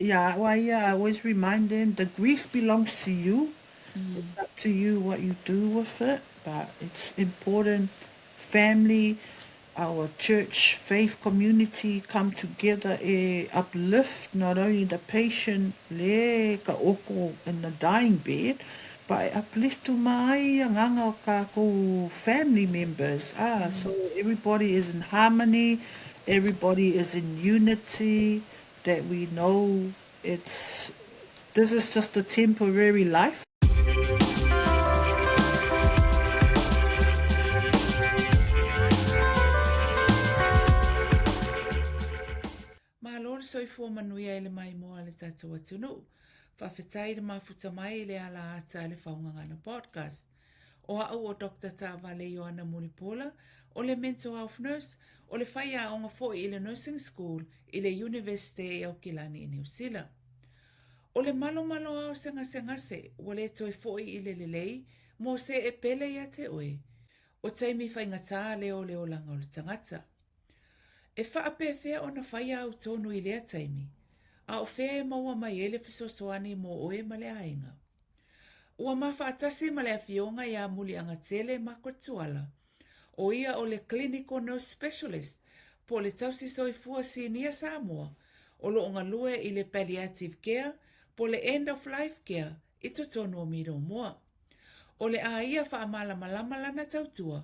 Ia au a ia, I always remind them, the grief belongs to you. It's up to you what you do with it, but it's important family, our church faith community come together e uplift not only the patient le ka oko in the dying bed, but e uplift uma ai agaga o kākou family members. Ah, so everybody is in harmony, everybody is in unity, that we know it's this is just a temporary life. Malo le soifua manuia i le maimoa a le tatou atunuu. Faafetai le mafuta mai i le ala ata a le Faogagana Podcast. O au o Doctor Taavale Ioana Mulipola, o le Mental Health Nurse, o le faiaoga foi i le Nursing School i le Iunivesite i Aukilani i Niu Sila. O le malomaloa o se gasegase ua le toe foʻi i le lelei mo se e pele ia te oe, o taimi faigata lea o le olaga o le tagata. E faapefea ona fai au tonu i lea taimi, a o fea e maua mai ai le fesoasoani mo oe ma le aiga? Ua ma faatasi ma le Afioga ia Muliagatele Margaret Tuala, ʻO ia o le Clinical Nurse Specialist po o le Tausi Soifua Sinia Samoa o lo o galue i le Palliative Care po o le End of Life Care i totonu o Miromoa. O le a ia faamalamalama lana tautua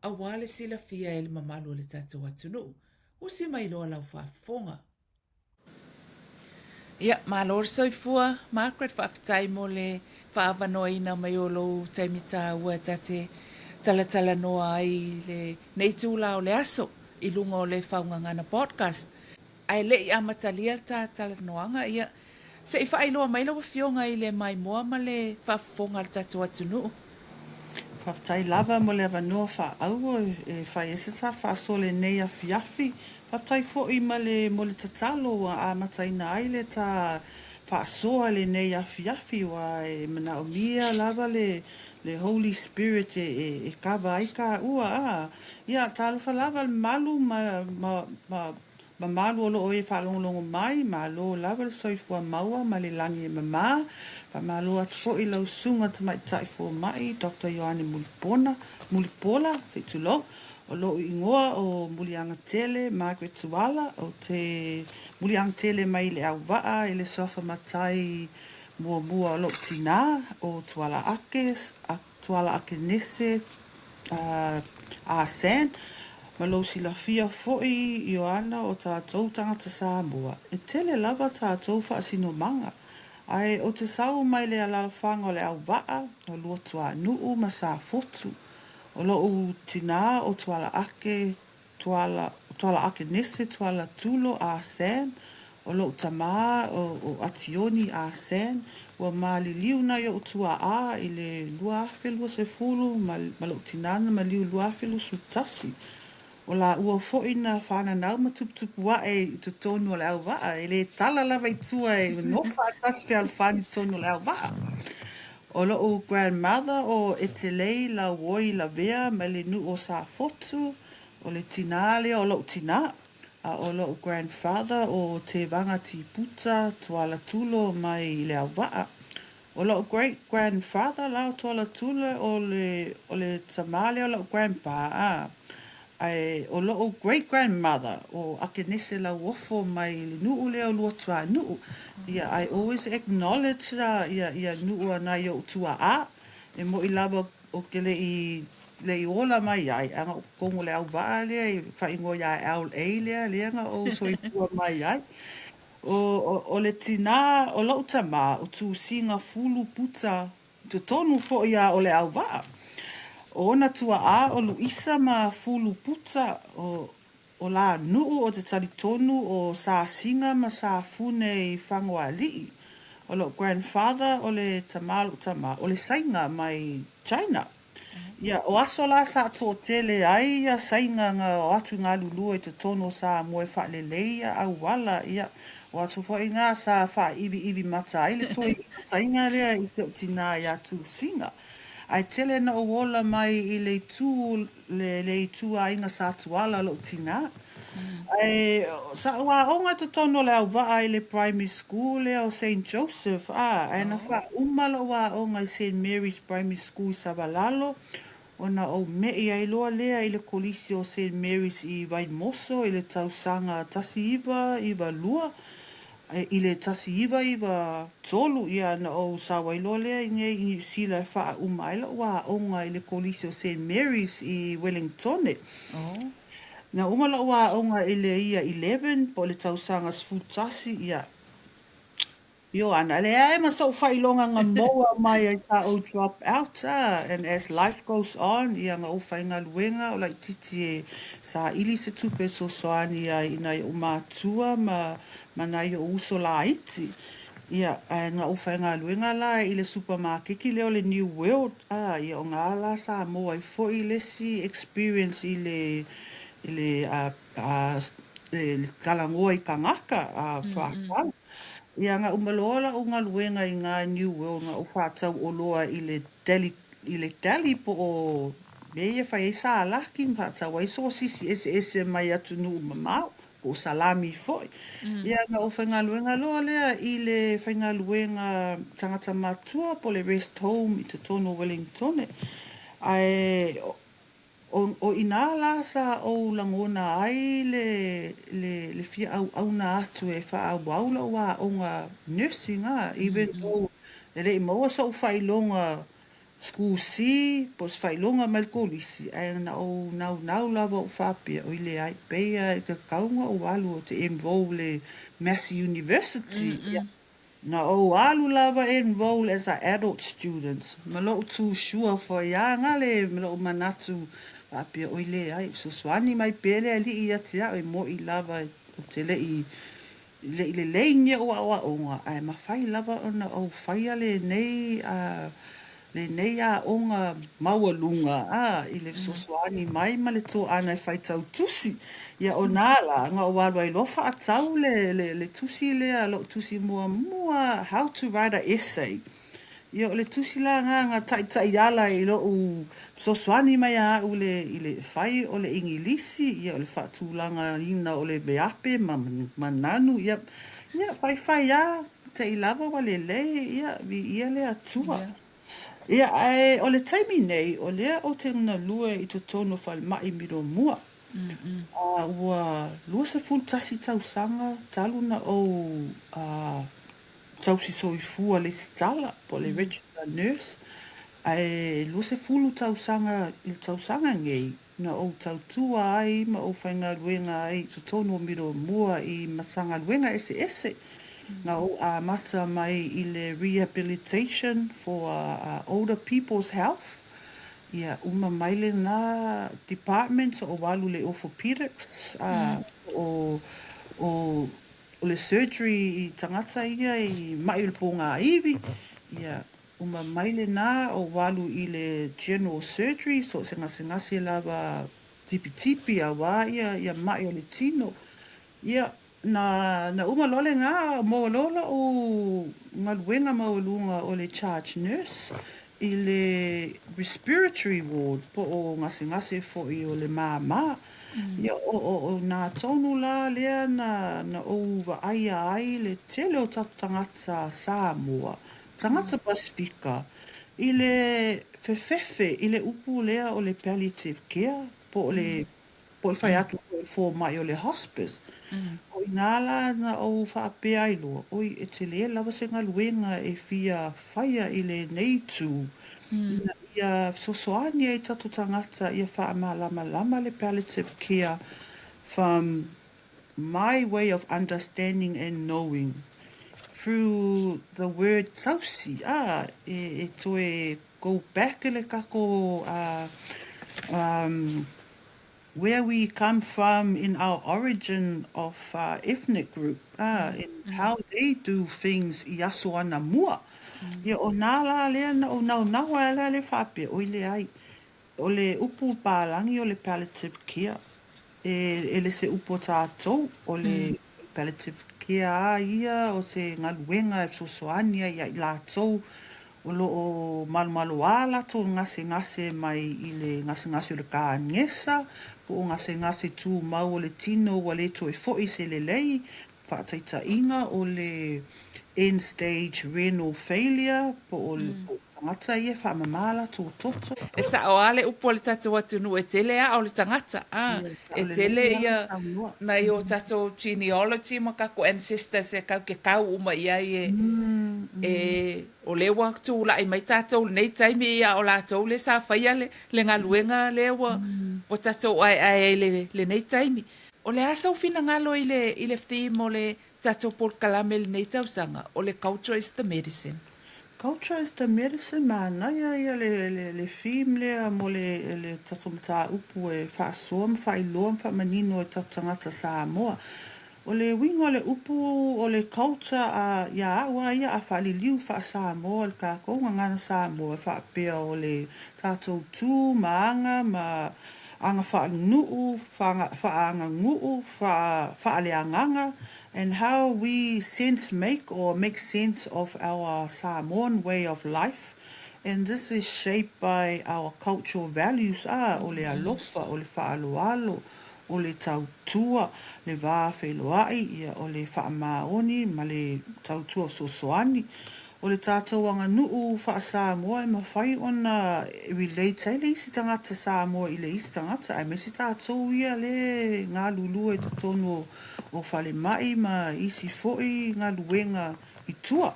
aua le silafia e le mamalu o le tatou atunuu. Usi mai loa lau faafofoga. Ia, malo le soifua, Margaret, faafetai mo le faaavanoaina mai o lou taimi taua e ta te talatalanoa ai i lenei itula o le aso i luga o le Faugagana Podcast. Ae le i amatalia le ta talanoaga, ia, se i faailoa mai lau Afioga i le maimoa ma le faafofoga a le tatou atunuu. Faafetai lava mo le avanoa faaauro e fai ai se ta faasoa lenei afiafi. Faafetai foi ma le mo le tatalo ua amataina ai le ta faasoa lenei afiafi aua e manaomia lava le le Holy Spirit e e kava ai kāua a. Ia talofa lava le malu ma ma ma Mamalu o lo o e faalogologo mai, malo lava le soifua maua ma le lagi e mama. Faamalo atu foi i lau Susuga Tamaitai Fomai Doctor Ioane Mulipona, Mulipola, se i tulou. O lou igoa o Muliagatele Margaret Tuala, ou te Muliagatele mai i Leauvaa i le suafa matai muamua o lou tinā, o Tuala Ake, Tuala Akenese, Ah San, ma lou silafia foi Ioana o tatou tagata Samoa, e tele lava tatou faasinomaga, ae ou te sau mai le alalafaga o Leauvaa, o Luatuanuu ma Safotu. O lou tinā o Tuala Ake, Tuala, Tuala Akenese, Tuala Tulo, Ah San, o lou tamā o, o Ationi, Ah San, ua maliliu nai oʻu tuaʻā i le 2020 ma, ma lou tinā na maliu 2021. O lāua foi na whananau ma tuputupu aʻe i totonu o Leauvaa, e le tala lava i tua e nofo faatasi fealofani i totonu o Leauvaa. O loʻu grandmother o Etelei Lauoi Lavea mai le nuu o Safotu, o le tinā lea o loʻu tinā, a o loʻu grandfather o Tevaga Tiputa Tuala Tulo mai i Leauvaa. O loʻu great grandfather la o Tuala Tulo o le, o le tamā lea o loʻu grandpa, a, ae o loʻu great grandmother o Akenese Lauofo mai le nuu lea o Luatuanuu. Ia, I always acknowledge ia, ia nuu a nai oʻu tuaʻā, e moʻi lava Ou te le i le i ola mai ai, a na o totonu o le auvaa lea i faaigoa iā LA lea, lea na ou soifua mai ai. O, o, o le tinā o loʻu tamā, o Tusiga Fulu Puta, i totonu foʻi a o le auvaa. O ona tuaʻā o Luisa ma Fulu Puta, o, O Lānuʻu o te talitonu o Sāsiga ma Sāfune i Fagoalii. O loʻu grandfather o le tamā o loʻu tamā, o le Saiga mai China. Ia, o aso la sa toatele ai ia Saiga nga o atu i galulue i totonu o Samoa e faalelei ia auala, ia, o aso foi nga sa faaiviivi mata ai le toeaina Saiga lea i si ou tinā iā Tusiga. Ae tele na ou ola mai i le itu le, le ituaiga sa Tuala lou tinā. Ae sa'u aoga i totonu o Leauvaa i le primary school lea o Saint Joseph, a, ae na faauma lo'u aoga i Saint Mary's Primary School i Savalalo, ona ou me'i ai loa lea i le kolisi o Saint Mary's i Vaimoso i le tausaga 1992, i le 1993, ia, na ou sau ai loa lea i nei i Niu Sila e faauma ai la'u aoga i le kolisi o Saint Mary's i Wellingtone. Na uma la'u aoga i le Year 11 po o le tausaga 11, ia, Ioana, e leai ma so'u faailoga na maua mai ai sa ou drop out a, and as life goes on, ia na ou faigaluega o laitiiti e saili se tupe e fesoasoani ai i nai o'u matua ma ma nai o'u uso laiti. Ia, ae na ou faigaluega la i le supamakeki lea o le New World, a, ia o na la sa maua ai foi le isi experience i le i le a a le talanoa i tagata a faatau. Ia, na uma loa la'u galuega i na New World na ou faatau oloa i le deli, i le deli po o mea ia e fai ai salaki ma faatau ai sosisi eseese mai atunuu mamao, po o salami foi. Ia, na ou faigaluega loa lea i le faigaluega tagata matua po o le rest home i totonu o Wellingtone. Ae O i inā la sa ou lagona ai le le le fia auauna atu e faaauau la'u aoga nursing a, even though e le'i maua so'u faailoga school C po o se faailoga mai le kolisi, ae na ou naunau lava ou faapea, oi leai, pei a e tatau ona ou alu ou te enroll i le Massey University. Ia, Na ou alu lava enroll as a adult student ma lo'u tū sure foi a gale ma lo'u manatu faapea oi leai fesoasoani mai pea le Alii ia te a'u e mo'i lava ou te le'i le'i lelei ni o'u a'oa'oga ae mafai lava ona ou faia lenei a lenei aoga maualuga a i le fesoasoani mai ma le toaga e faitau tusi. Ia o nā la, na ou alu ai loa faatau le, le, le tusi lea, lo'u tusi muamua, How to Write a Essay. Ia o le tusi la na na taitaiala i lo'u fesoasoani mai ia a'u i le, i le fai o le Igilisi, ia o le faatulagaina o le veape ma, ma nanu, ia, ia faifai a. Te i lava ua lelei, ia, viia le Atua. Ia, ae o le taimi nei, o lea ou te galue i totonu o falemai Milomua. A, ua 21 tausaga talu na ou a, tausi soifua lesitala, po o le registered nurse, ae 20 tausaga i le tausaga nei, Na ou tautua ai ma ou faigaluega ai i totonu o Milomua i Matagaluega eseese. Na ou amata mai i le Rehabilitation for Older People's Health, ia uma mai lena department ou alu i le Orthopedics, o o o le surgery i tagata ia i maʻi o le pōgāiwi, ia Uma mai lena ou alu i le general surgery so o se gasegase lava tipitipi auā ia ia maʻi o le tino. Ia na na uma loa lena maua loa lo'u galuega maualuga o le charge nurse i le respiratory ward po o gasegase foi o le māmā. Ia o o o nā tonu la lea na na ou vaaia ai le tele o tatou tagata Samoa Tagata Pasifika, i le fefefe i le upu lea o le palliative care, po o le, po o le fai atu foi o le fomai o le hospice. O inā la na ou faapea ai loa, oi, e tele lava se galuega e fia faia i lenei itu, ina ia fesoasoani ai tatou tagata ia faamalamalama le palliative care from My way of understanding and knowing through the word tausi, ā, e, e toe go back i le kako uh, um, where we come from in our origin of uh, ethnic group, ā, and how they do things i aso ana mua. Ia, o nā lā lea na ou naunau ai la le faapea, oi leai, O le upu Pālagi o le palliative care, e, e le se upu a tātou, o le palliative care a ia o se galuega e fesoasoani ai ia i latou O lo o malomaloā latou gasegase mai i le gasegase o le kāgesa, po o gasegase tumau o le tino ua le toe fo'i se lelei, faataitaiga o le end stage renal failure, po o tagata ia e faamamā latou toto. E sa'o a le upu a le tatou atunuu e tele aa o le tagata, a, e tele ia nai o tatou genealogy ma kakou ancestors e kau ke kau uma i ai e, e o lea ua tula'i mai tatou i lenei taimi a o latou lea sa faia le, le galuega lea ua, ua tatou aeae ai i lenei taimi. O le a sou finagalo i le, i le theme o le tatou polokalame i lenei tausaga, o le Culture is the Medicine? Culture is the medicine, manaia ia le, le, le theme lea mo le, le tatou mataupu e faasoa ma faailoa ma faamanino e tatou tagata Samoa. O le uiga o le upu o le culture a, iā au a ia a faaliliu faa-Samoa i le kākou gagana Samoa e faapea o le tatou tu ma aga ma aga faalenuu, faaaganu'u, faaleagaga, and how we sense make or make sense of our Samoan way of life, and this is shaped by our cultural values, a, o le alofa, o le faaaloalo, o le tautua, le va feiloai, ia, o le faamaoni ma le tautua fesoasoani. O le tatou aganuu faa-Samoa e mafai ona relate ai le isi tagata Samoa i le isi tagata aemaise tatou ia lea e galulue i totonu o falemai ma isi foi galuega i tua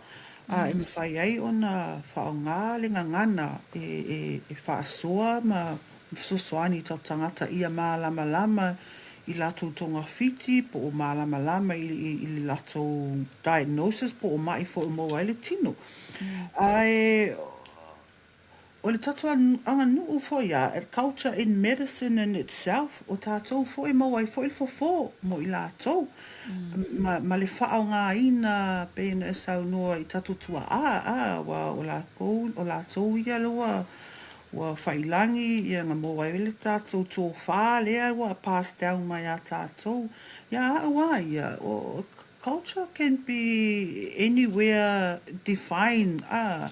a e mafai ai ona faaaoga le gagana e faasoa ma fesoasoani i tatou tagata ia malamalama i latou togafiti po o malamalama i le latou diagnosis po o ma'i foi o maua ai le tino. Ae o le tatou aganuu foi a, culture in medicine in itself, o tatou foi e maua ai foi le fofo mo i latou ma le faaaogaina pei ona e saunoa i tatou tua'a, a, aua o lakou, o latou ia ua Ua faiilagi ia na maua ai le tatou tofa lea ua pass down mai ia tatou. Ia au a ia, culture can be anywhere defined a,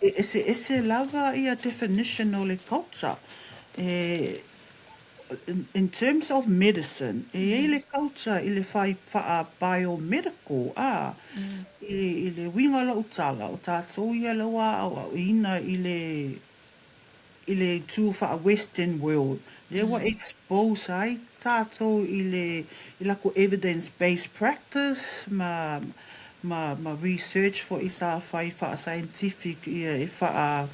e eseese lava ia definition o le culture. E, in terms of medicine, e i ai le culture i le whai whaa biomedical, a, i le uiga o lau tala, o tatou ia lea ua aoaoina i le i le itu faa-western world, lea ua expose ai tatou i le i lakou evidence based practice ma ma ma research foi sa fai faa-scientific ia e faa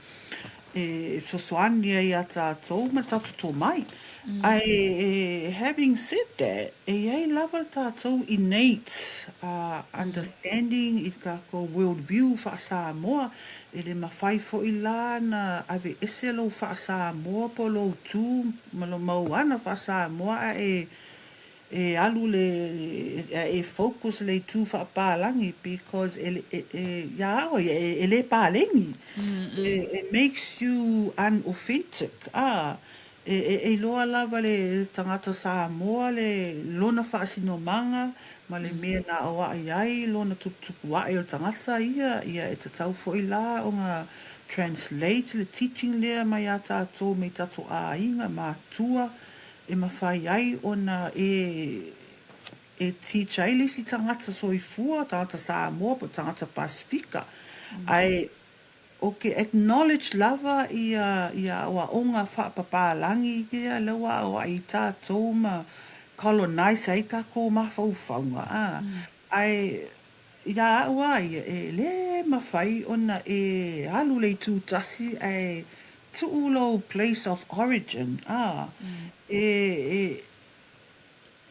e fesoasoani ai iā tatou ma le tatou tomai. Ae having said that, e i ai lava le tatou innate understanding i le tatou world view faa-Samoa, e le mafai foi la na aveese lou faa-Samoa po o lou tu ma lou mau ana faa-Samoa ae e alu le e focus le itu faapalagi because e e iā au ia e le paleni. It makes you unauthentic a e e iloa lava le tagata Samoa le lona faasinomaga ma le mea na aoai ai lona tuputupu ae o le tagata ia ia e tatau foi la ona translate le teaching lea mai iā tatou mai tatou aiga matua e mafai ai ona e e teach ai le isi tagata soifua, tagata Samoa po o tagata Pasifika. Ae o ke acknowledge lava ia ia aoaoga faapapalagi ia lea ua aoai i tatou ma colonize ai tatou mafaufauga, a. Ae iā au a ia, e le mafai ona e alu le itu tasi ae tuu lou place of origin, a, e, e,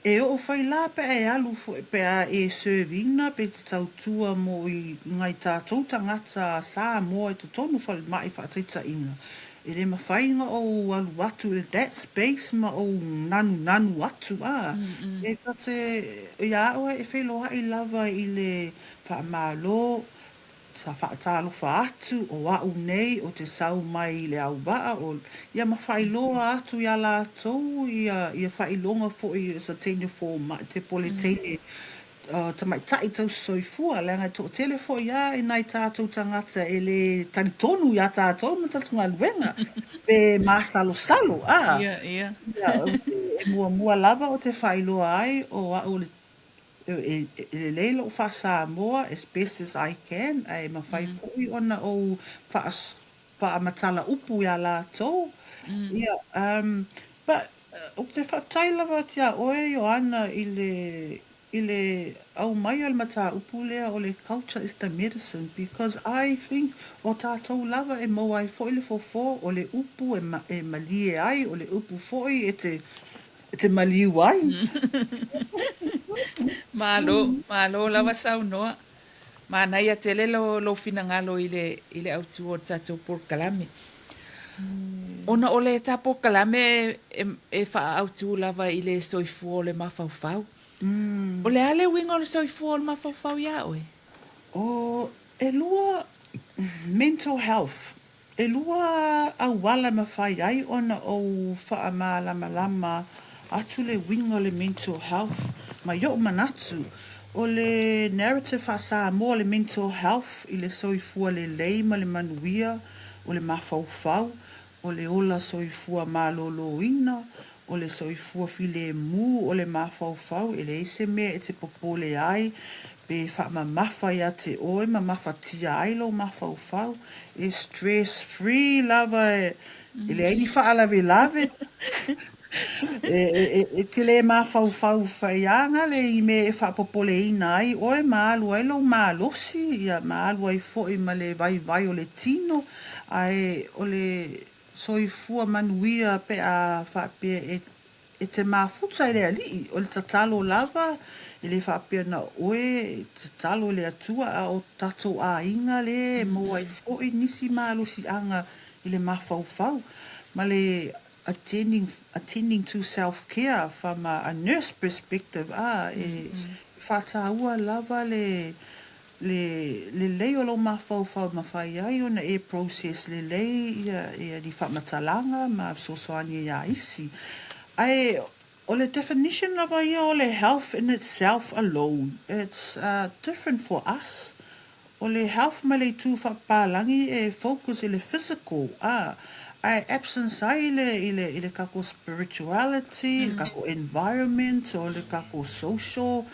e oo fai la pe a e alu foi, pe a e serve ina pe te tautua mo i ngai tatou tagata Samoa i totonu falemai faataitaiga, e le mafai ona ou alu atu i that space ma ou nanunanu atu, a, e ta te, ia au e feiloai lava i le faamalo, Sa faatalofa atu o a'u nei o te sau mai i le auvaa o ia ma faailoa atu iā latou ia ia faailoga foi o sa teine fomai te pole teine. tamaitai tausisoifua, leaga e toatele foi lava i nai tatou tagata e le talitonu iā tatou ma tatou galuega, pe masalosalo, a. Ia, ia. Ia, ou te, e muamua lava ou te faailoa ai o au o le E lelei lou faa-Samoa as best as I can, ae mafai foi ona ou faamatala upu iā latou. Ia, but ou te faafetai lava atu iā oe Ioana i le i le aumai o le mataupu lea o le culture is the medicine because I think o tatou lava e maua ai foi le fofo, o le upu e malie ai, o le upu foi e te E te maliu ai. Malo, malo lava saunoa. Manaia tele lo, lou finagalo i le, i le autu o le tatou polokalame. Ona o le ta polokalame e, e faaautu lava i le soifua o le mafaufau. O le a le uiga o le soifua o le mafaufau iā oe? O, ʻelua mental health. ʻElua auala e mafai ai ona ou faamalamalama atu le uiga o le mental health ma i oʻu manatu, o le narrative faa-Samoa o le mental health i le soifua lelei ma le manuia, o le mafaufau, o le ola soifua malōlōina, o le soifua filemu, o le mafaufau, e leai se mea e te popole ai, pe faamamafa ia te oe ma mafatia ai lou mafaufau, e stress free lava, e leai ni faalavelave, e te le mafaufau faiāgale i mea e faapopoleina ai oe ma alu ai lou malosi, ia ma alu ai foi ma le vaivai o le tino, ae o le soifua manuia pe a faapea e e te mafuta i le Alii, o le tatalo lava, e le faapea na o oe e tatalo i le Atua, a o tatou aiga lea e maua ai foi nisi malosiaga i le mafaufau, ma le attending, attending to self care from a nurse perspective, a, e faataua lava le le lelei o lou mafaufau e mafai ai ona e process lelei ia ia ni faamatalaga ma fesoasoani iā isi. Ae o le definition lava ia o le health in itself alone, it's different for us. O le health ma le itu faapapalagi e focus i le physical, a, ae absence ai le i le i le tatou spirituality, le tatou environment, o le tatou social,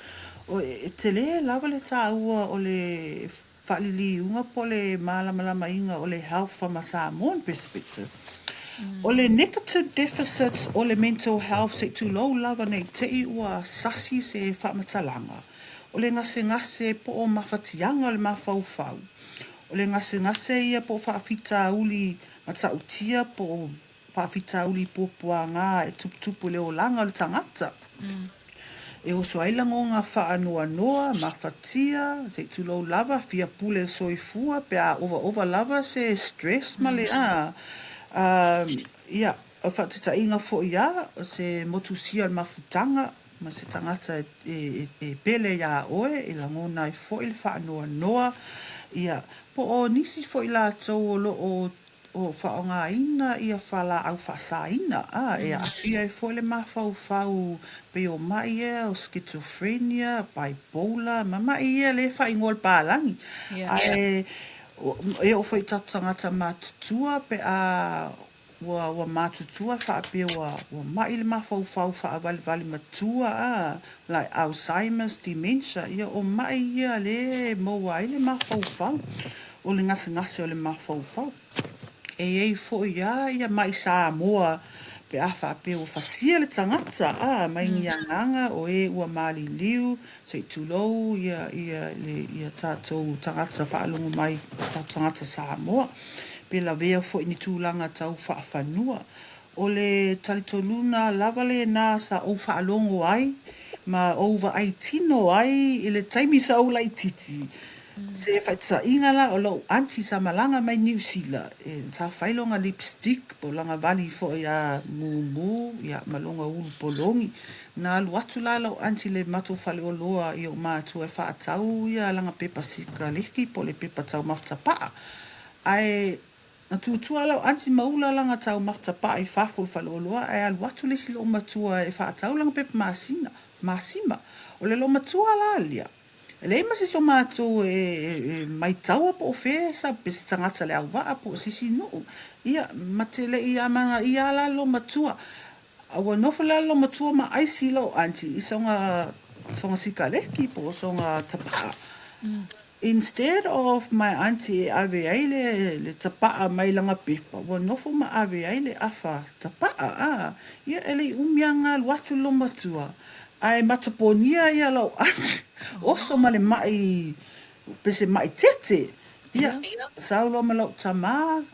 E tele lava le tāua o le faaliliuga po o le mālamalamaina o le health from a Samoan perspective. O le negative deficits o le mental health se i tulou lava ne i te i ua sasi se faamatalaga, o le gasegase po o mafatiaga o le mafaufau, o le gasegase ia po o faafitauli matautia po o faafitauli puapuaga e tuputupu i le olaga o le tagata. E oso ai lagona faanoanoa, mafatia, se i tulou lava, fia pule le soifua pe a ovaova lava se stress ma le a, ia, o faataitaiga foi a, o se motusia o le mafutaga ma se tagata e pele iā oe, e lagona ai foi le faanoanoa, ia, po o nisi foi latou o lo o O faaaogaina ia fualaau faasaina, a, e aafia ai foi le mafaufau pei o maʻi ia o schizophrenia, bipolar, ma maʻi ia lea e faaigoa o le palagi. Ae e oo foi i tatou tagata matutua pe a ua, ua matutua faapea ua, ua maʻi le mafaufau faavalevale matua, a, like Alzheimer's, dementia, ia o maʻi ia lea e maua ai le mafaufau. O le gasegase o le mafaufau. E i ai foi lava ia maʻi Samoa pe a faapea ua fasia le tagata, a, mai ni agaga o e ua maliliu, se i tulou ia, ia, le, ia tatou tagata faalogo mai, tatou tagata Samoa, pe lavea foi i ni tulaga tau faafanua. O le talitonuga lava lena sa ou faalogo ai ma ou vaai tino ai i le taimi sa ou laitiiti. Se faataitaiga la, o lou aunty sa malaga mai Niu Sila, e sa fai lona lipstick po o lana vali foi a mumu ia ma lona ulu pologi. Na alu atu la lou aunty i le matou faleoloa i ou matua e faatau ia lana pepa sikaleki po o le pepa taumafa tapaa. Ae Na tutua lau aunty ma ula lana taumafa tapaa i fafo o le faleoloa ae alu atu le isi loomatua e faatau lana pepa masina. masima. O le loomatua la lea, e leai ma se isi o matou e maitaua po o fea sa, pe se tagata le auvaa po o se isi nuu. Ia, ma te le i amanaia la le loomatua. A ua nofo la le loomatua ma aisi i lou aunty i soga, soga sikaleki po o soga tapaa. Instead of my aunty e ave ai le, le tapaa mai lana pepa, ua nofo ma ave ai le afa tapaa, a. Ia, e le i umi lava ona alu atu le loomatua, ae mataponia ia lou aunty, oso ma le mai, pe se mai tete. Ia, sau loa ma lou tama,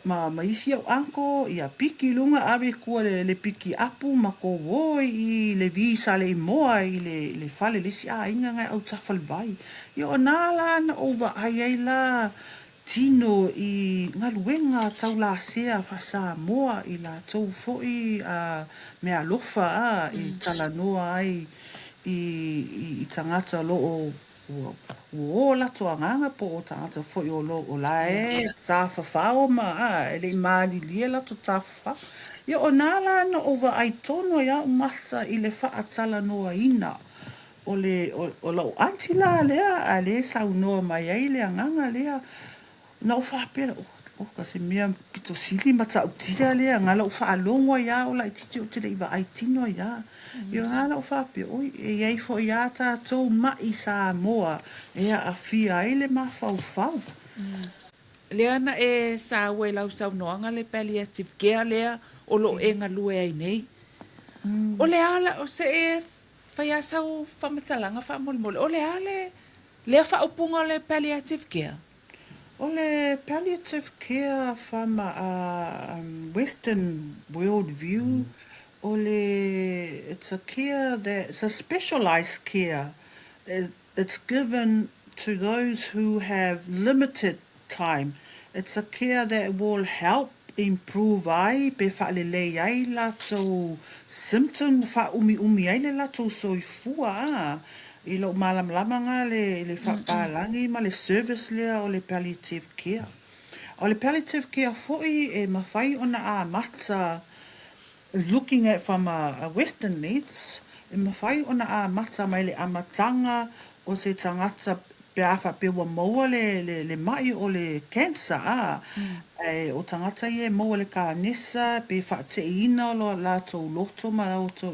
ma, ma isi au uncle, ia piki i luga ave i tua le, le piki apu ma kou o i le Saleimoa i le, le fale le isi aiga na e autafa le vai. Ia o nā la na ou vaai ai la tino i galuega taulasea faa-Samoa i latou foi a meaalofa a e talanoa ai i, i, i tagata o lo o Ua ō latou agaga po o tagata foi o lo o la e tafafao ma a e le i malilie latou tafafao. Ia o nā la na ou vaai tonu ai a'u mata i le faatalanoaina o le o la'u aunty la lea a lea e saunoa mai ai le agaga lea. Na ou faapea lea, oka se mea pito sili matautia lea, na la ou faalogo ai lava o laitiiti ou te le i vaai tino ai lava. Ia na la ou faapea, oi, e i ai foi lava tatou ma'i Samoa e aafia ai le mafaufau. Lea na e saua i lau saunoaga le palliative care lea o lo o e galue ai nei. O le a la, se e fai lava sau faamatalaga faamolemole, o le a le lea faaupuga o le palliative care? O le palliative care from a western world view, o le, it's a care that, it's a specialised care, it's given to those who have limited time. It's a care that will help improve ai pe faalelei ai latou symptoms, faaumiumi ai le latou soifua a. I lou malamalama na le le faapalagi ma le service lea o le palliative care. O le palliative care foi e mafai ona amata looking at from a western lens, e mafai ona amata mai le amataga o se tagata pe a faapea ua maua le le le mai o le cancer a, ae o tagata ia e maua le kanesa pe faateiina o lo latou loto ma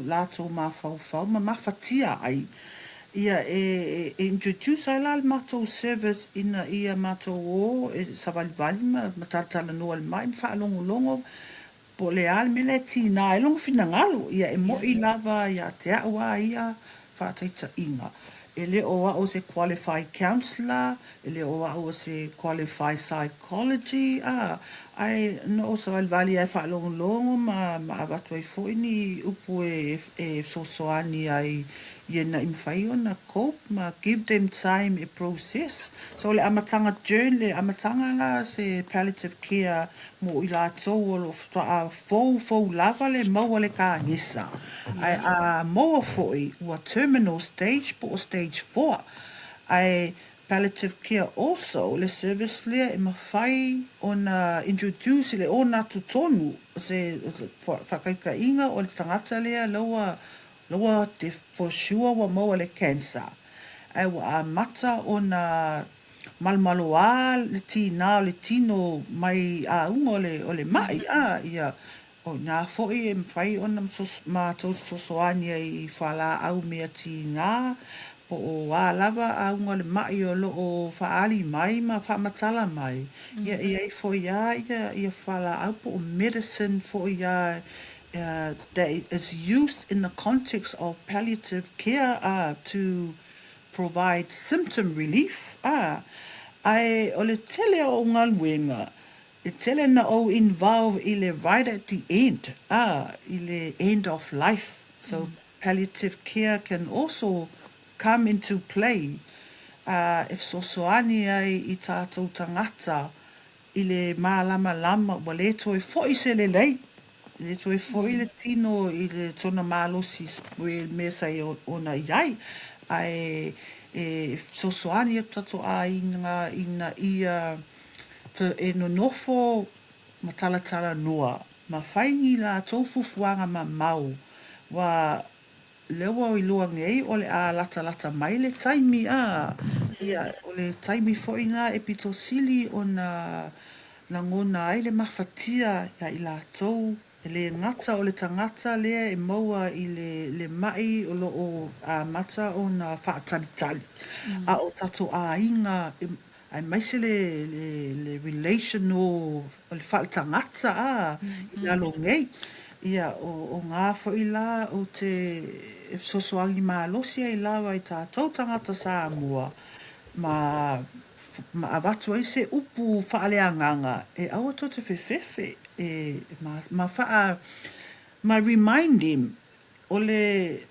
latou mafaufau ma mafatia ai, ia e e introduce ai la le matou service ina ia matou o e savalivali ma talatalanoa i le mai ma faalogologo Po o le a le mea lea e tīnā ai lona finagalo, ia e mōʻi lava iā te a'u a ia faataitaiga. E le o a'u o se qualified counsellor, e le o a'u o se qualified psychology, a, ae na ou savalivali lava e faalogologo ma, ma avatu ai foi ni upu e, e fesoasoani ai ia ina i mafai ona cope ma give them time e process. So o le amataga journey, le amataga la o se palliative care mo i latou o lo o faatoa foufou lava le maua le kāgesa. Ae a maua foi ua terminal stage po o stage 4. Ae palliative care also le service lea e mafai ona introduce i le onatotonu o se faataitaiga o le tagata lea la ua la ua for sure ua maua le cancer ae ua amata ona malomaloā le tīnā o le tino mai auga o le, o le maʻi, a, ia, o inā foi e mafai ona matou fesoasoani ai i fualaau mea tīnā, po o a lava auga o le maʻi o lo o faaali mai ma faamatala mai, ia, e i ai foi lava ia, ia fualaau po o medicine foi lava that is used in the context of palliative care, a, to provide symptom relief, ā, ae o le tele o ou galuega, e tele na ou involve i le right at the end, ā, i le end of life. So palliative care can also come into play, ā, e fesoasoani ai i tātou tangata i le mālamalama ua le toe foi se lelei, le toe foi le tino i le tona malosi i le mea sa i ona i ai, ae e fesoasoani atu tatou āiga ina ia e nonofo ma talatala noa, ma whai ni latou fuafuaga mamao, ua. Lea ua iloa nei o le a latalata mai le taimi, a, ia, o le taimi foi na e pito sili ona lagona ai le mafatia ia i latou, e le gata o le tagata lea e maua i le le ma'i o lo o amata ona faatalitali, a o tatou aiga aemaise le le le relational o le faaletagata a i lalo nei. Ia, o o ngā foi la ou te fesoasoani malosi ai lava i tātou tagata Samoa ma ma avatu ai se upu faaleagaga e aua tou te fefefe e ma ma faa ma remind them o le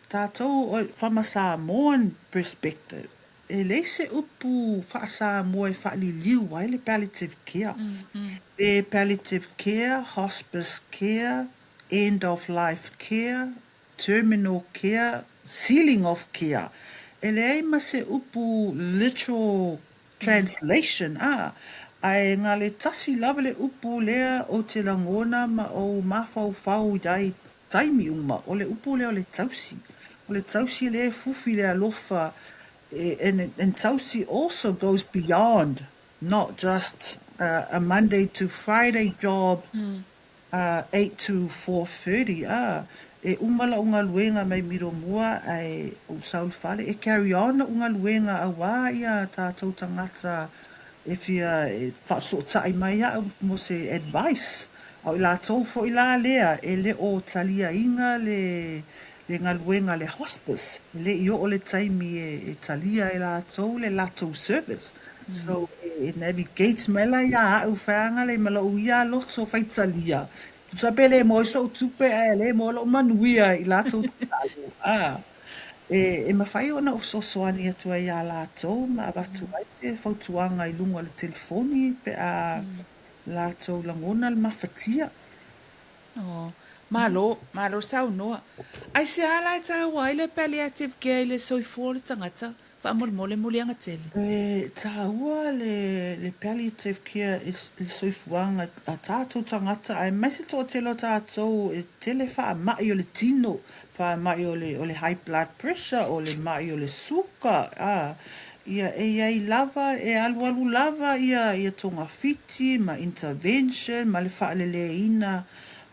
tātou from a Samoan perspective E leai se upu faa-Samoa e faaliliu ai le palliative care. Pe palliative care, hospice care, end of life care, terminal care, ceiling of care. E leai ma se upu literal translation, ā, ae gale tasi lava le upu lea ou te lagona ma ou mafaufau i ai taimi uma, o le upu lea o le tausi. O le tausi lea e fufi le alofa and, and tausi also goes beyond not just a Monday to Friday job 8 to 4:30, ā, e uma la'u galuega mai Milomua ae ou sau i le fale, e carry on la'u galuega auā ia tātou tagata e fia faasootai mai a'u mo se advice. A o i latou foi la lea e le o taliaina le le galuega a le hospice, e le i oo le taimi e talia e latou le latou service. So e navigate mai la ia a'u wheanga le ma lo'u ia loto faitalia. Tusa pe le moe so'u tupe ae le moe lo'u manuia i latou tatalo. A e mafai ona ou fesoasoani atu ai iā latou ma avatu ai se fautuaga i luga o le telefoni pe a latou lagona le mafatia. Oh, malo, malo saunoa. Aisea la e tāua ai le palliative care i le soifua o le tagata? Faamolemole muliaga tele. E tāua le, le palliative care i le soifuaga a tātou tagata, aemaise toatele o tātou e tele faamai o le tino, faamai o le, o le high blood pressure, o le mai o le suka, ā, ia, e i ai lava, e alualu lava ia, ia togafiti ma intervention ma le faaleleina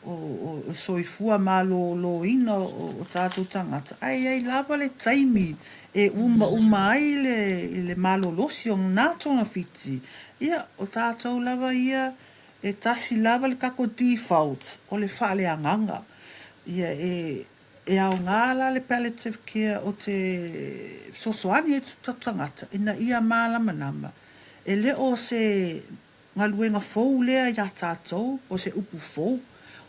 o, o, o soifua malōlōina o, o tātou tagata, ae i ai lava le taimi e umauma ai le, le malolosi o nā togafiti, ia, o tātou lava ia, e tasi lava le tatou default, o le faaleagaga. Ia, e, e aoga la le palliative care o te fesoasoani ai tatou tagata ina ia mālamalama. E le o se galuega fou lea iā tātou, o se upu fou.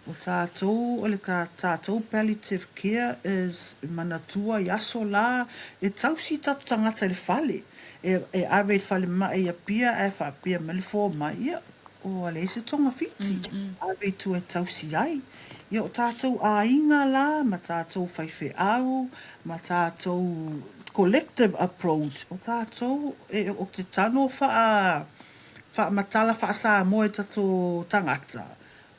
O tātou, o le tā tātou palliative care is manatua i aso la e tausi tatou tagata i le fale. E, e ave i le falemai i Apia ae faapea mai le fomai, ia, ua leai se togafiti, ave i tua e tausi ai. Ia, o tātou āiga la, ma tātou faifeau, ma tātou collective approach, o tātou, e, o te tano whaa, Whaamatala whaaSamoa i tatou tangata.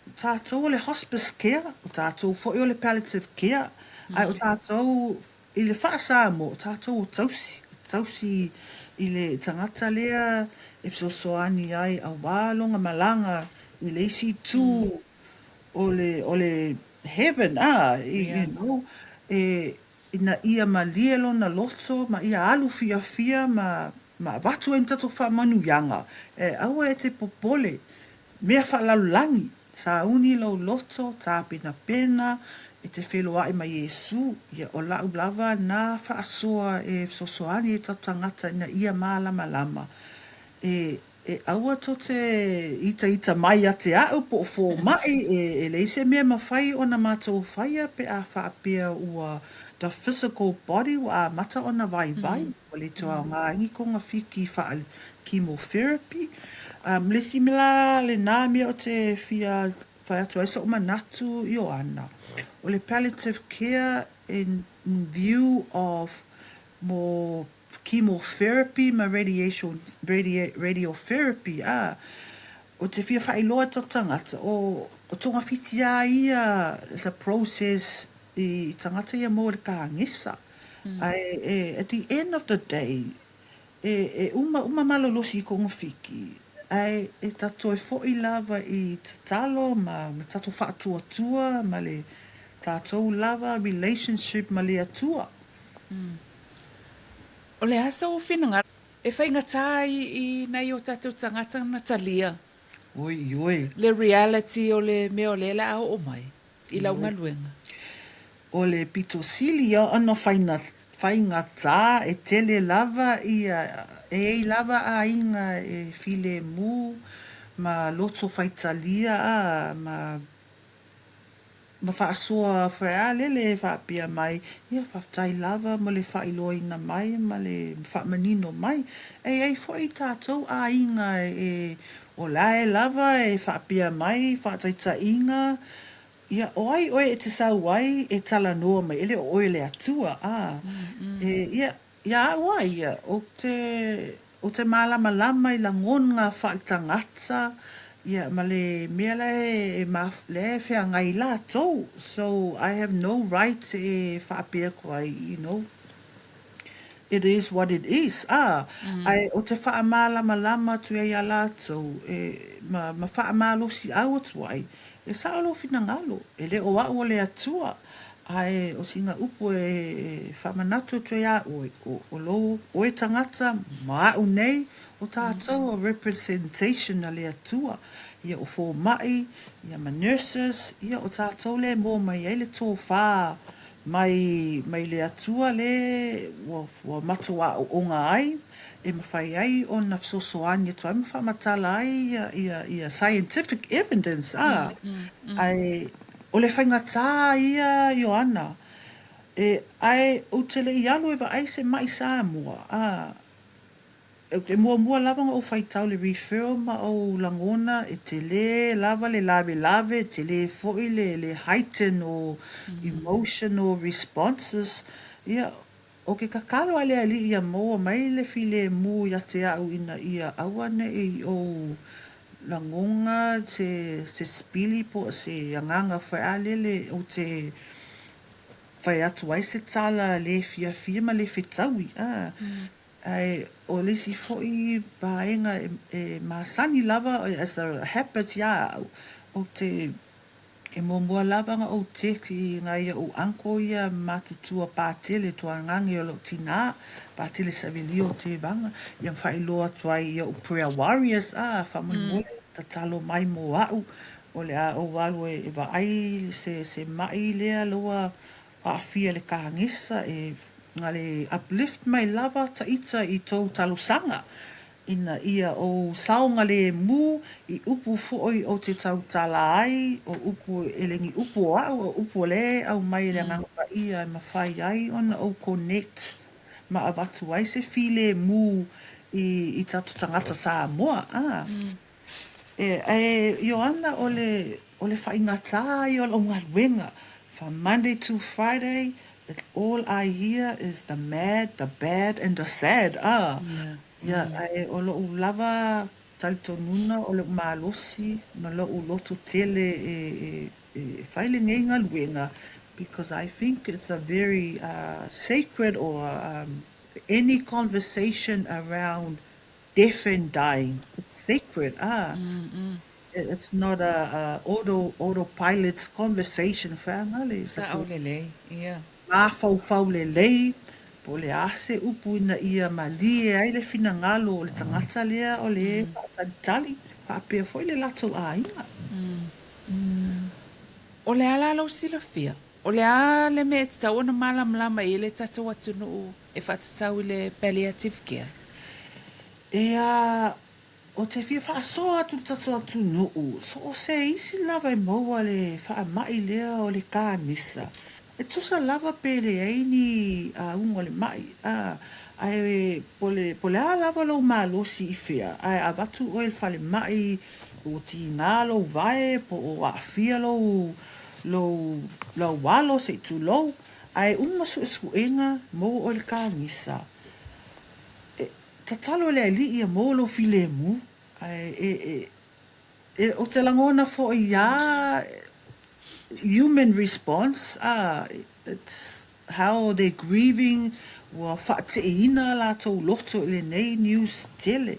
O tatou o le hospice care, o tatou foi o le palliative care, ae o tatou i le whaaSamoa, o tatou o tausi, tausi i le tangata lea e fesoasoani ai auā lona malaga i le isi itu o le, o le heaven, a, you know, e, Ina ia malie lona loto ma ia alu fiafia ma ma avatu ai ni tatou faamanuiaga, e aua e te popole, mea faalalolagi, sauni lou loto, tapenapena, e te feloai ma Iesu, ia o la'u lava na faasoa e fesoasoani ai tatou tagata ina ia malamalama, e E aua to te itaita mai ia te a'u po o fōma'i, e leai se mea e mawhai ona matou whaia pe a whaapea ua the physical body ua amata ona vaivai, ua le toe aoga ai ko nga whiki wha chemotherapy. Um, le isi mea la lenā mea o te whia whai atu ai so'u manatu Ioana, o le palliative care in view of mo chemotherapy ma radiation, radia, radiotherapy, ā, o te whia whailoa to tangata, o, o tongawhiti a ia, it's a process i tagata ia maua i le kāgesa. Ae e, at the end of the day, e, e uma uma malolosi i kogafiti, ae e ta toe fo'i lava i tatalo ma, ma tatou faatuatua ma le tatou lava relationship ma le Atua. O le a sou finagalo e faigata ai i nai o tatou tagata na talia Oi, oi. le reality o le mea o lea o le a oo mai i lau galuega? O le pito sili ia ona faigata e tele lava ia, e i ai lava aiga e filemu ma loto faitalia a ma Ma faasoa faealele e faapea mai, ia faafetai lava mo le faailoaina mai ma le faamanino mai. E i ai foi tatou aiga e o la e lava e faapea mai faataitaiga, ia o ai oe e te sau ai e talanoa mai, e le o oe le Atua, ā, e, ia, Ia au a ia, ou te, ou te mālamalama i lagona faaletagata, ia, ma le mea la e, lea e feagai latou. So, I have no right e faapea atu ai, you know, it is what it is, ā, ae ou te faamālamalama atu ai iā latou, e, ma, ma faamalosiau atu ai, E sao lou finagalo, e le o au o le Atua, ae o sina upu e faamanatu atu ai iā ʻoe, o lou ʻoe tagata ma aʻu nei, o tātou o representation a le Atua, ia o fōmaʻi, ia ma nurses, ia o tātou lea e maua mai ai le tōfā mai mai le Atua lē ua ua matou aoaoga ai, e mafai ai ona fesoasoani atu ai ma faamatala ai ia ia ia scientific evidence a, ae o le faigata ia Ioana, e ae ou te le i alu e vaai se maʻi Samoa a, E muamua lava ona ou faitau le referral ma ou lagona e tele lava le lawelawe, e tele foi le le heighten o emotional responses. Ia, o ke tatalo a le Alii ia maua mai le filemu ia te au ina ia aua ne i ou lagona se se sipili po o se agaga faealele ou te fai atu ai se tala le fiafia ma le fetaui, a. Ae o le isi foi vaega e masani lava as a habit ia au, ou te, e muamua lava ona ou text i nai ou uncle ia matutua Patele Tuagage o lou tina, Patele Savelio Tevaga, ia ma faailoa atu ai i ou prayer warriors, a, faamolemole, tatalo mai mo au, o le a ou alu e vaai se maʻi lea ua aafia i le kāgesa e na le uplift mai lava ta ita i tou talosaga ina ia ou saogalemu i upu foi ou te tautala ai, o upu e le ni upu o au, o upu o lea e aumai e le Agaga Paia e mafai ai ona ou connect ma avatu ai se filemu i i tatou tagata Samoa, a. E, e, Ioana, o le, o le faigata ia o lau galuega, from Monday to Friday, it, all I hear is the mad, the bad and the sad, ah. Ia, ae o loʻu lava talitonuna o loʻu malosi ma loʻu loto tele e, e, e fai lenei galuega, because I think it's a very uh, sacred or um, any conversation around death and dying, it's sacred, ah. It's not a, a auto, autopilot conversation, whaangale. Sa'o lelei, ia. Mafaufau lelei, po o le a se upu ina ia malie ai le finagalo o le tagata lea o le faatalitali, faapea foi le latou aiga. O le a la lou silafia? O le a le mea e tatau ona malamalama i ai le tatou atunuu e faatatau i le palliative care? Ea, ou te fia faasoa atu i le tatou atunuu, so o se isi lava e maua le faamai lea o le kānisa, e tusa lava pe leai ni auga o le maʻi, a, ae po le, po le a lava lou malosi i fea, ae avatu oe i le falemai, ua tiga lou vae, po o aafia lou, lou, lou alo se i tulou, ae uma suesuega, maua oe i le kānisa. E tatalo e le Alii ia maua lou filemu, ae e, e, e, ou te lagona foi iā, human response, a, it's how they're grieving, ua faateʻiina a latou loto i lenei news tele.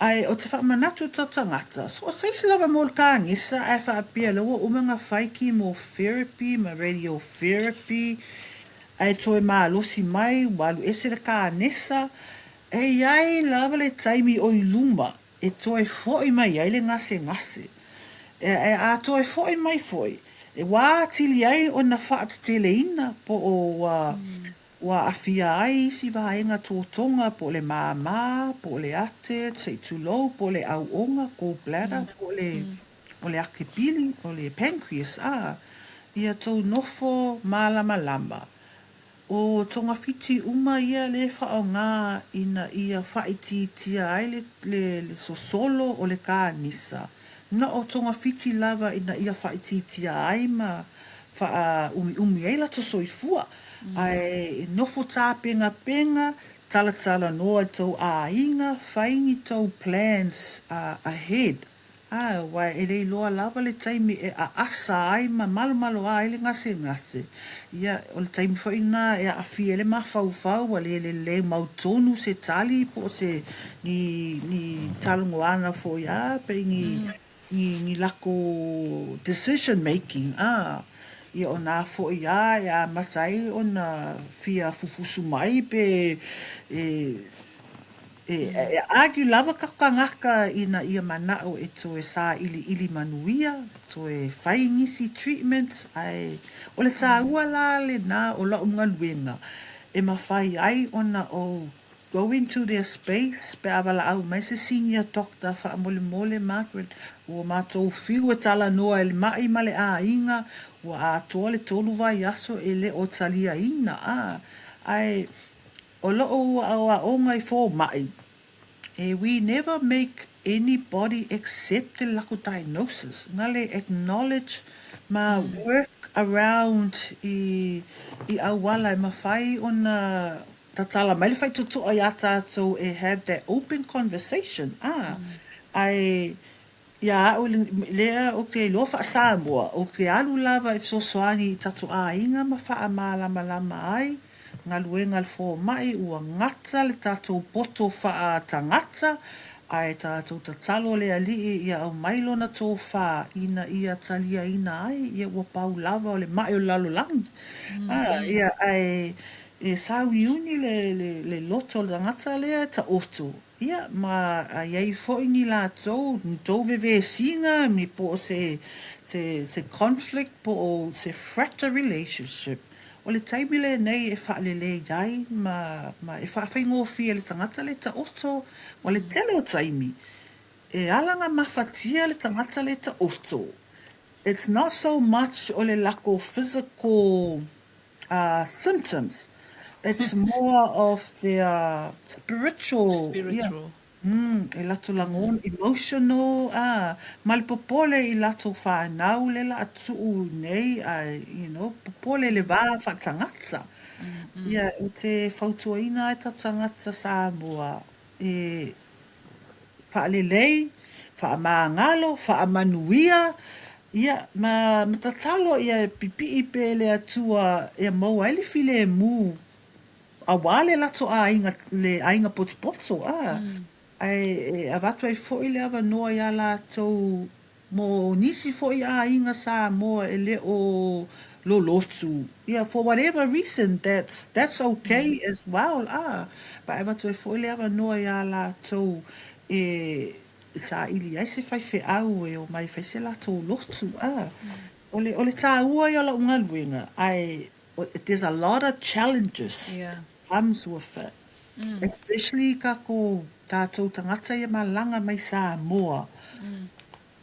Ae o te faamanatu i tau tagata, so o se isi lava mo le kanesa ae faapea lea ua uma ona fai chemotherapy ma radiotherapy ae toe malosi mai ua alu ese le kanesa, e iai lava le taimi o i luma e toe foi mai ai le gasegase. E, a toe foi mai foi, e ua atili ai ona faateteleina po o ua, ua aafia ai isi vaega totoga po o le māmā, po o le ate, se i tulou, po o le auoga, gallbladder, po o le, o le akepili, o le pancreas, ā, ia tou nofo mālamalama. O togafiti uma ia lea e faaaoga ina ia faaitiitia ai le, le, le sosolo o le kanesa. Na o togafiti lava ina ia faaitiitia ai ma faaumiumi ai latou soifua. Ae nofo tapenapena, talatalanoa i tou aiga, fai ni tou plans ahead. Āe, aua e le iloa lava le taimi e aasa ai ma malomaloā ai le gasegase. Ia, o le taimi foi lena e aafia ai le mafaufau, ua le lelei mautonu se tali po o se ni, ni talanoaga foi, ā, pei ni, ni, ni lako decision making, ā. Ia, o nā foi lava e amata ai ona fia fufusu mai pe e, E argue lava ka tagata ina ia manao e toe sailiili manuia, toe fai nisi treatment, ae o le taua la lena o lau galuega e mafai ai ona ou go into their space pe a valaau mai se senior doctor faamolemole Margaret ua matou fiu e talanoa i le maʻi ma le aiga ua atoa le tolu vaiaso e le o taliaina a ae O loʻu aoaoga i fomai, e we never make anybody accept le lakou diagnosis, na le acknowledge ma work around i i auala e mafai ona tatala mai le faitotoa iā tatou e have that open conversation, a, ae Ia au lea ou te iloa faa-Samoa, ou te alu lava e fesoasoani i tatou aiga ma faamalamalama ai galuega a le fomai ua gata le tatou poto faa-tagata ae tatou tatalo le Alii ia aumai lona tofā ina ia taliaina ai ia ua pau lava o le maʻi o le lalolagi. Ia ae e sāuniuni le loto o le tagata lea e taoto Ia, ma a i ai foi ni latou, ni tou vevesiga, ni po o se, se, se conflict po o se fracture relationship, o le taimi lenei e faalelei ai ma, ma e faafaigofie i le tagata le taoto, ma le tele o taimi, e ala ona mafatia le tagata le taoto, it's not so much o le lako physical symptoms, it's more of their spiritual, Spiritual. yeah, e latou lagona, emotional, a, ma le popole i latou whanau le la tuu nei, a, you know, popole le va whaatangata. Ia, o te fautuaina ai ta tangata Samoa, e Faalelei, faamagalo, faamanuia, ia, ma, ma tatalo ia e pipii pe le Atua ia maua ai le filemu aua le latou aiga, le aiga potopoto, a, ae e avatu ai foi le avanoa iā latou Mo nisi foi aiga Samoa e le o lolotu, ia for whatever reason that's that's okay as well a, but e avatu ai foi le avanoa iā latou e saili ai se faifeau e omai e fai se latou lotu a. O le o le tāua ia o lau galuega ae there's a lot of challenges comes with it especially kakou tatou tagata ia malaga mai Samoa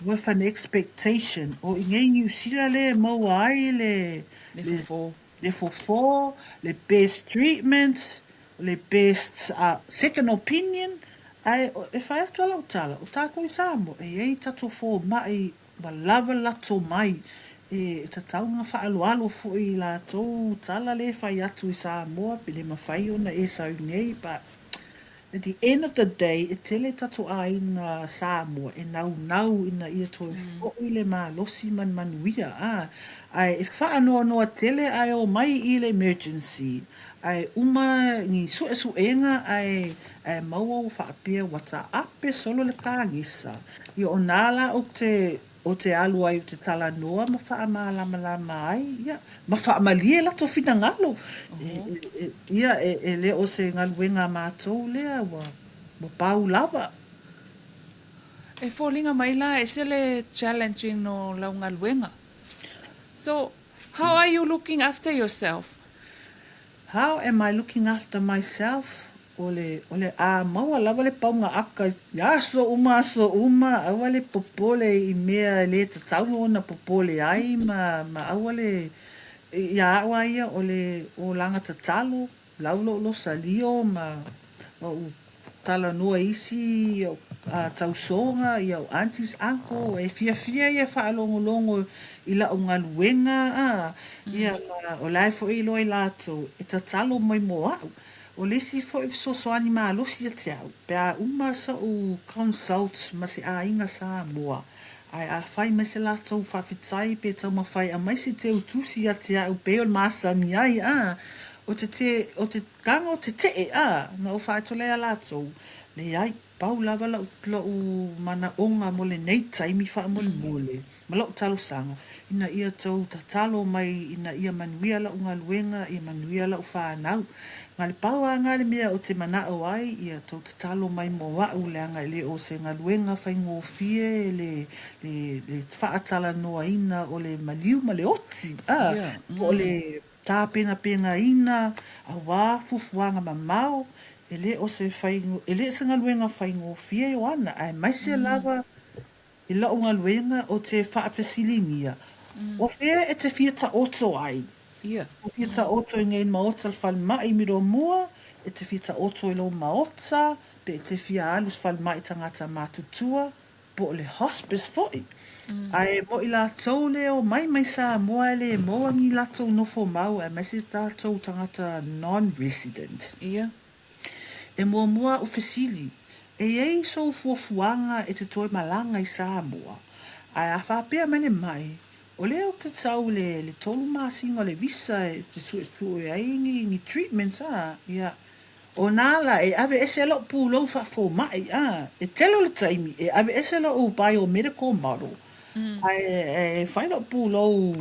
with an expectation o i nei Niu Sila lea e maua ai le Le fofo. Le fofo, le best treatment, le best second opinion, ae e whai atu a lau tala, o tatou i Samoa, e iai tatou fomai Ua lava latou mai e tatau ona faaaloalo foi i latou tala le fai atu i Samoa pe le mafai ona e sau nei but At the end of the day, e tele tatou āina Samoa e naunau ina ia toe foʻi le malosi ma le manuia, a, ae e faanoanoa tele ae o mai i le emergency, ae uma ni suesuega ae, ae maua ua faapea ua taape solo le kanesa. Ia o nā la ou te o te alu ai o te talanoa ma faamalamalama ai, ia, ma faamalie latou finagalo. E, ia, e, e le o se galuega a matou lea, ua, ua pau lava. E foliga mai la e ese le challenging o lau galuega. So, how are you looking after yourself? How am I looking after myself? O le, o le a maua lava le pauga aka i aso uma aso uma, aua le popole i mea e le tatau ona popole ai ma, ma aua le, ia a'u a ia o le olaga tatalo, lau lo'u losalio ma o'u talanoa i isi tausoga, i a'u aunties, uncle, e fiafia ia e faalogologo i la'u galuega a, ia ma o la e foi e iloa i latou e tatalo mai mo a'u. O le isi foi fesoasoani malosi ia te au, pe a uma soʻu consult ma se aiga Samoa, ae a fai mai se latou faafetai pe taumafai e aumai se teu tusi ia te au pei o le masani ai, a, o te te, o te tago tetee, a, na ou faaeto lea ia latou, leai, pau lava la'u, la'u manaoga mo lenei taimi faamolemole. Ma la'u talosaga, ina ia tou tatalo mai ina ia manuia la'u galuega, ia manuia la'u fanau. Na le pau a nga le mea ou te mana'o ai, ia tou tatalo mai mo a'u, leaga e le o se galuega faigofie le, le, le faatalanoaina o le maliu ma le oti, a, po o le tapenapenaina auā fuafuaga mamao, e le o se fai, e le o se galuega faigofie Ioana, aemaise lava I la'u galuega ou te faafesiligia, O fea e te fia taoto ai? Ia. E fia taoto i nei maota le falemai i Miromoa, e te fia taoto i lou maota, pe e te fia alu i se falemai tagata matutua, po o le hospice foi. Ae mo i latou le omai mai Samoa e le maua ni latou nofo mau aemaise tatou tagata non-resident. Ia. E muamua a'u fesili, e i ai sou fuafuaga e te toe malaga i Samoa? Ae a faapea mai le mai, o lea ou te tau i le le tolu masina o le visa e te suesue ai ni ni treatments a, ia, o nā la e ave ese la'u pulou faafoma'i a, e tele o le taimi e ave ese la'u biomedical model, ae e fai la'u pulou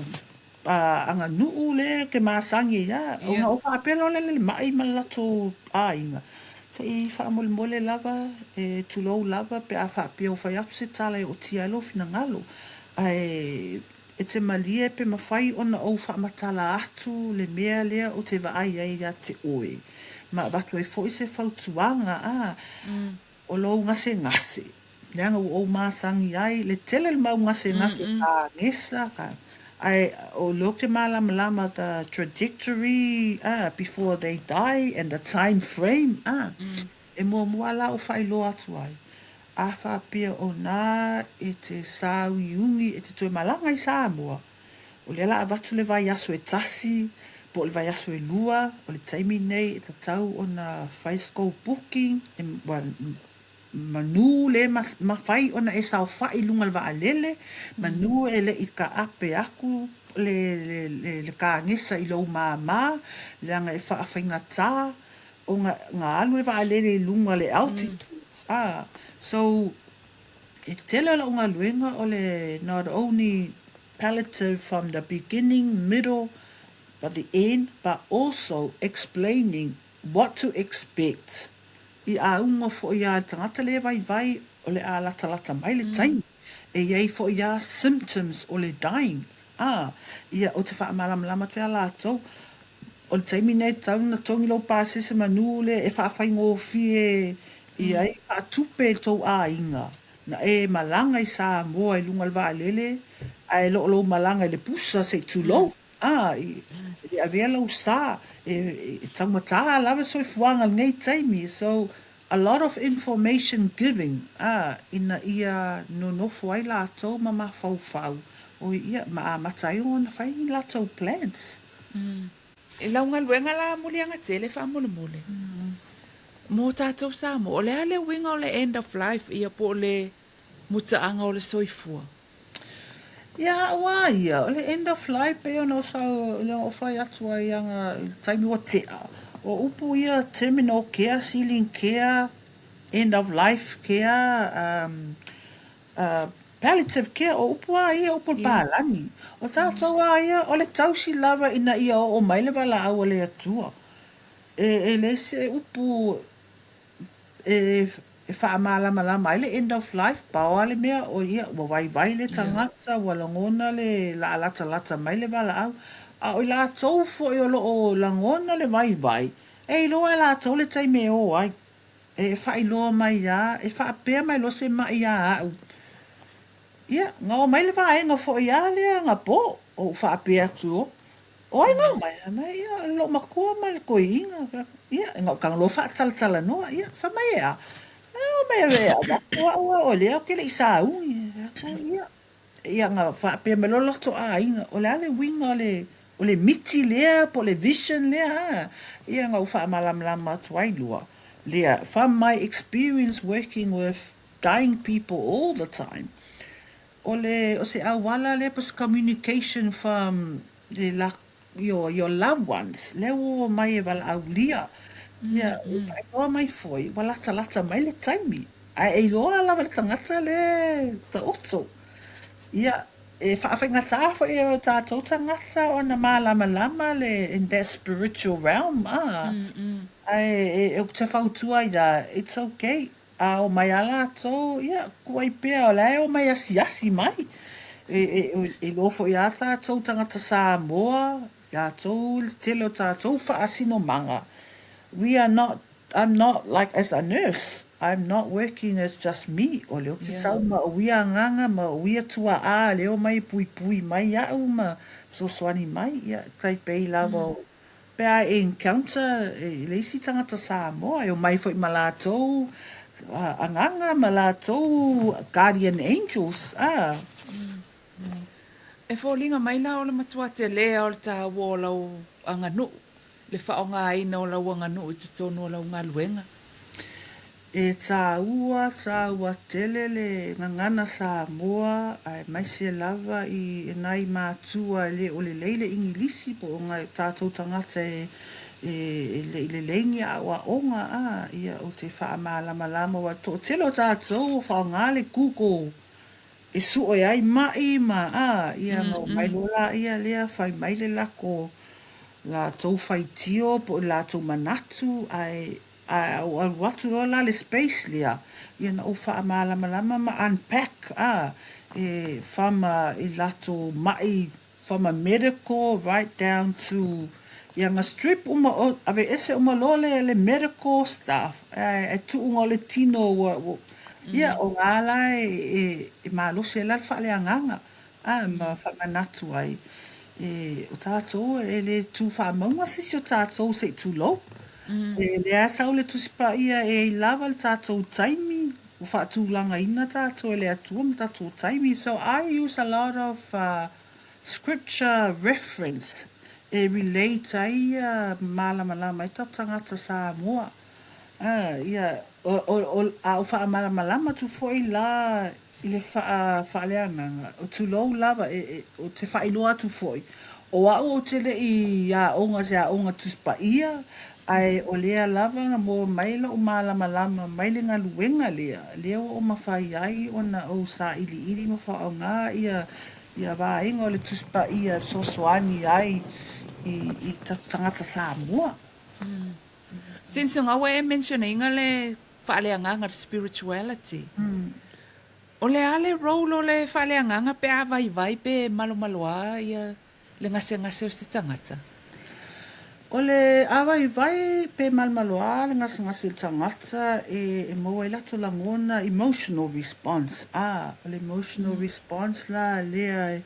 A aganuu lea ke masani ai a, ona o faapea loa lea le maʻi ma le latou aiga, se i faamolemole lava, e tulou lava pe a faapea ua fai atu se tala e ootia ai lou finagalo. Ae e te malie pe mafai ona ou faamatala atu le mea lea ou te vaai ai ia te oe, ma avatu ai foi se fautuaga, a, o lou gasegase, leaga ua ou masani ai le tele o le mau gasegase kāgesa, ka, ae o lea ou te mālamalama the trajectory ah, before they die and the time frame ah, e muamua la ou faailoa atu ai, a faapea o nā e te sāugiugi e te toe malaga i Samoa, o lea la avatu le vaiaso e tasi, po o le vaiaso e lua, o le taimi nei e tatau ona fai skou booking, e, Manu le mafai ona e saofaʻi i luga o le vaalele, manu e leʻi taape aku le, le, le, le kāgesa i lou māmā, leaga e faafaigata ona na alu le vaalele i luga le altitude. Ah, so, e tele o la'u galuega o le not only palliative from the beginning, middle, but the end, but also explaining what to expect. I āunga foi a le tagata le vaivai o le a latalata mai le taimi, e i ai foi a symptoms o le dying, ā, ia o te faamalamalama atu ia latou, o le taimi nei tatau ona togi lou pasese manu le e faafaigofie i ai faatupe i tou aiga, na e malaga i Samoa i luga o le vaalele ae le o lou malaga i le pusa se i tulou. Ā, e le avea lou sa, e taumatā lava le soifuaga i lenei taimi, so a lot of information giving, ā, ina ia nonofo ai latou ma mafaufau, oi ia, ma amata ai ona fai ni latou plans. I lau galuega la muliaga tele faamolemole. Mo tatou Samoa, o le a le uiga o le end of life ia po o le mutaaga o le soifua? Ia a'u a ia, o le end of life pei ona ou fai atu ai aga i le taimi ua te'a, o upu ia terminal care, ceiling care, end of life care, palliative care, o upu a ia, o upu a le palagi. O tatou a ia, o le tausi lava ina ia oo mai le valaau a le Atua. E leai se upu e faamalamalama ai le end of life, pau lava le mea, o ia, ua vaivai le tagata, ua lagona le laa latalata mai le valaau. A o i latou foi o lo o lagona le vaivai, e iloa e latou le taimi e o ai. E faailoa mai lava, e faapea mai loa se ma'i ia au, ia, na omai le vaega foi a lea anapo, ou faapea atu loa, O ai na omai? Fai mai, ia, o lou matua ma le toeaina. Ia, na ou tago loa faatalatalanoa, ia, fai mai e a? E omai e avatu au a o lea ou te le i sauni. Ia, ia na faapea mai loa le latou aiga, o le a le uiga o le, o le miti lea po o le vision lea a? Ia na ou faamalamalama atu ai loa lea, from my experience working with dying people all the time, o le, o se auala lea po o se communication from le la, your, your loved ones, lea ua omai e valaaulia. Ia, e faailoa mai foi, ua latalata mai le taimi, ae e iloa lava e le tagata le taoto. Ia, e faafaigata foi e o tatou tagata ona malamalama le in that spiritual realm, a, ae e, ou te fautua ai la, it's okay, A omai a latou, ia, kuai pea, o la e omai asiasi mai. E, e, e iloa foi a tatou tagata Samoa, tatou, le tele o tatou faasinomaga, we are not, I'm not like as a nurse, I'm not working as just me, o lea ou te sau ma ou ia agaga, ma ou ia tua'a, lea e omai e puipui mai au ma fesoasoani mai, ia, tai pei lava o Pe a e encounter i le isi tagata Samoa e omai foi ma latou agaga ma latou guardian angels a. E foliga mai la o le matua tele o le taua o lau aganuu, le faaaogaina o lau aganuu i totonu o lau galuega. E tāua, tāua tele le gagana Samoa aemaise lava i nai mātua e le o lelei le Igilisi po o nai tātou tagata e le i lelei ni aoaoga a, ia ou te faamalamalama aua toatele o tātou o faaaoga le Google e sue ai maʻi ma a, ia ona omai loa laia lea fai mai le lako latou faitio po o latou manatu ae A ou alu atu loa la le space lea, ia na ou faamalamalama ma unpack a, e from a i latou maʻi from a medical right down to ia na strip uma o aveese uma loa le le medical stuff ae tuu na o le tino ua ua ia o na la e e malosi ai la le faaleagaga. A, ma faamanatu ai, e, o tātou e le tū faamaunga se isi o tātou se i tulou. E lea a sau le Tusi Paia e ai lava le tātou taimi, ua faatulagaina tātou e le Atua ma tātou taimi. So I use a lot of scripture reference e relate ai ia malamalama ai tatou tagata Samoa. A, ia, o, o, o, a o faamalamalama atu foi la I le faaleagaga, o tulou lava, e, ou te faailoa atu foi, o au ou te le i aoga se aoga Tusi Paia, ae o lea lava na maua mai lou malamalama mai le galuega lea, lea ua ou mafai ai ona ou sailiili ma faaaoga ia ia vaega o le Tusi Paia e fesoasoani ai i i tagata Samoa. Since ua e mention ina le faaleagaga, le spirituality. O le a le role o le faaleagaga pe a vaivai pe malomaloa ia le gasegase o se tagata? O le a vaivai pe malomaloa le gasegase o le tagata e maua ai latou lagona, emotional response, a, o le emotional response la lea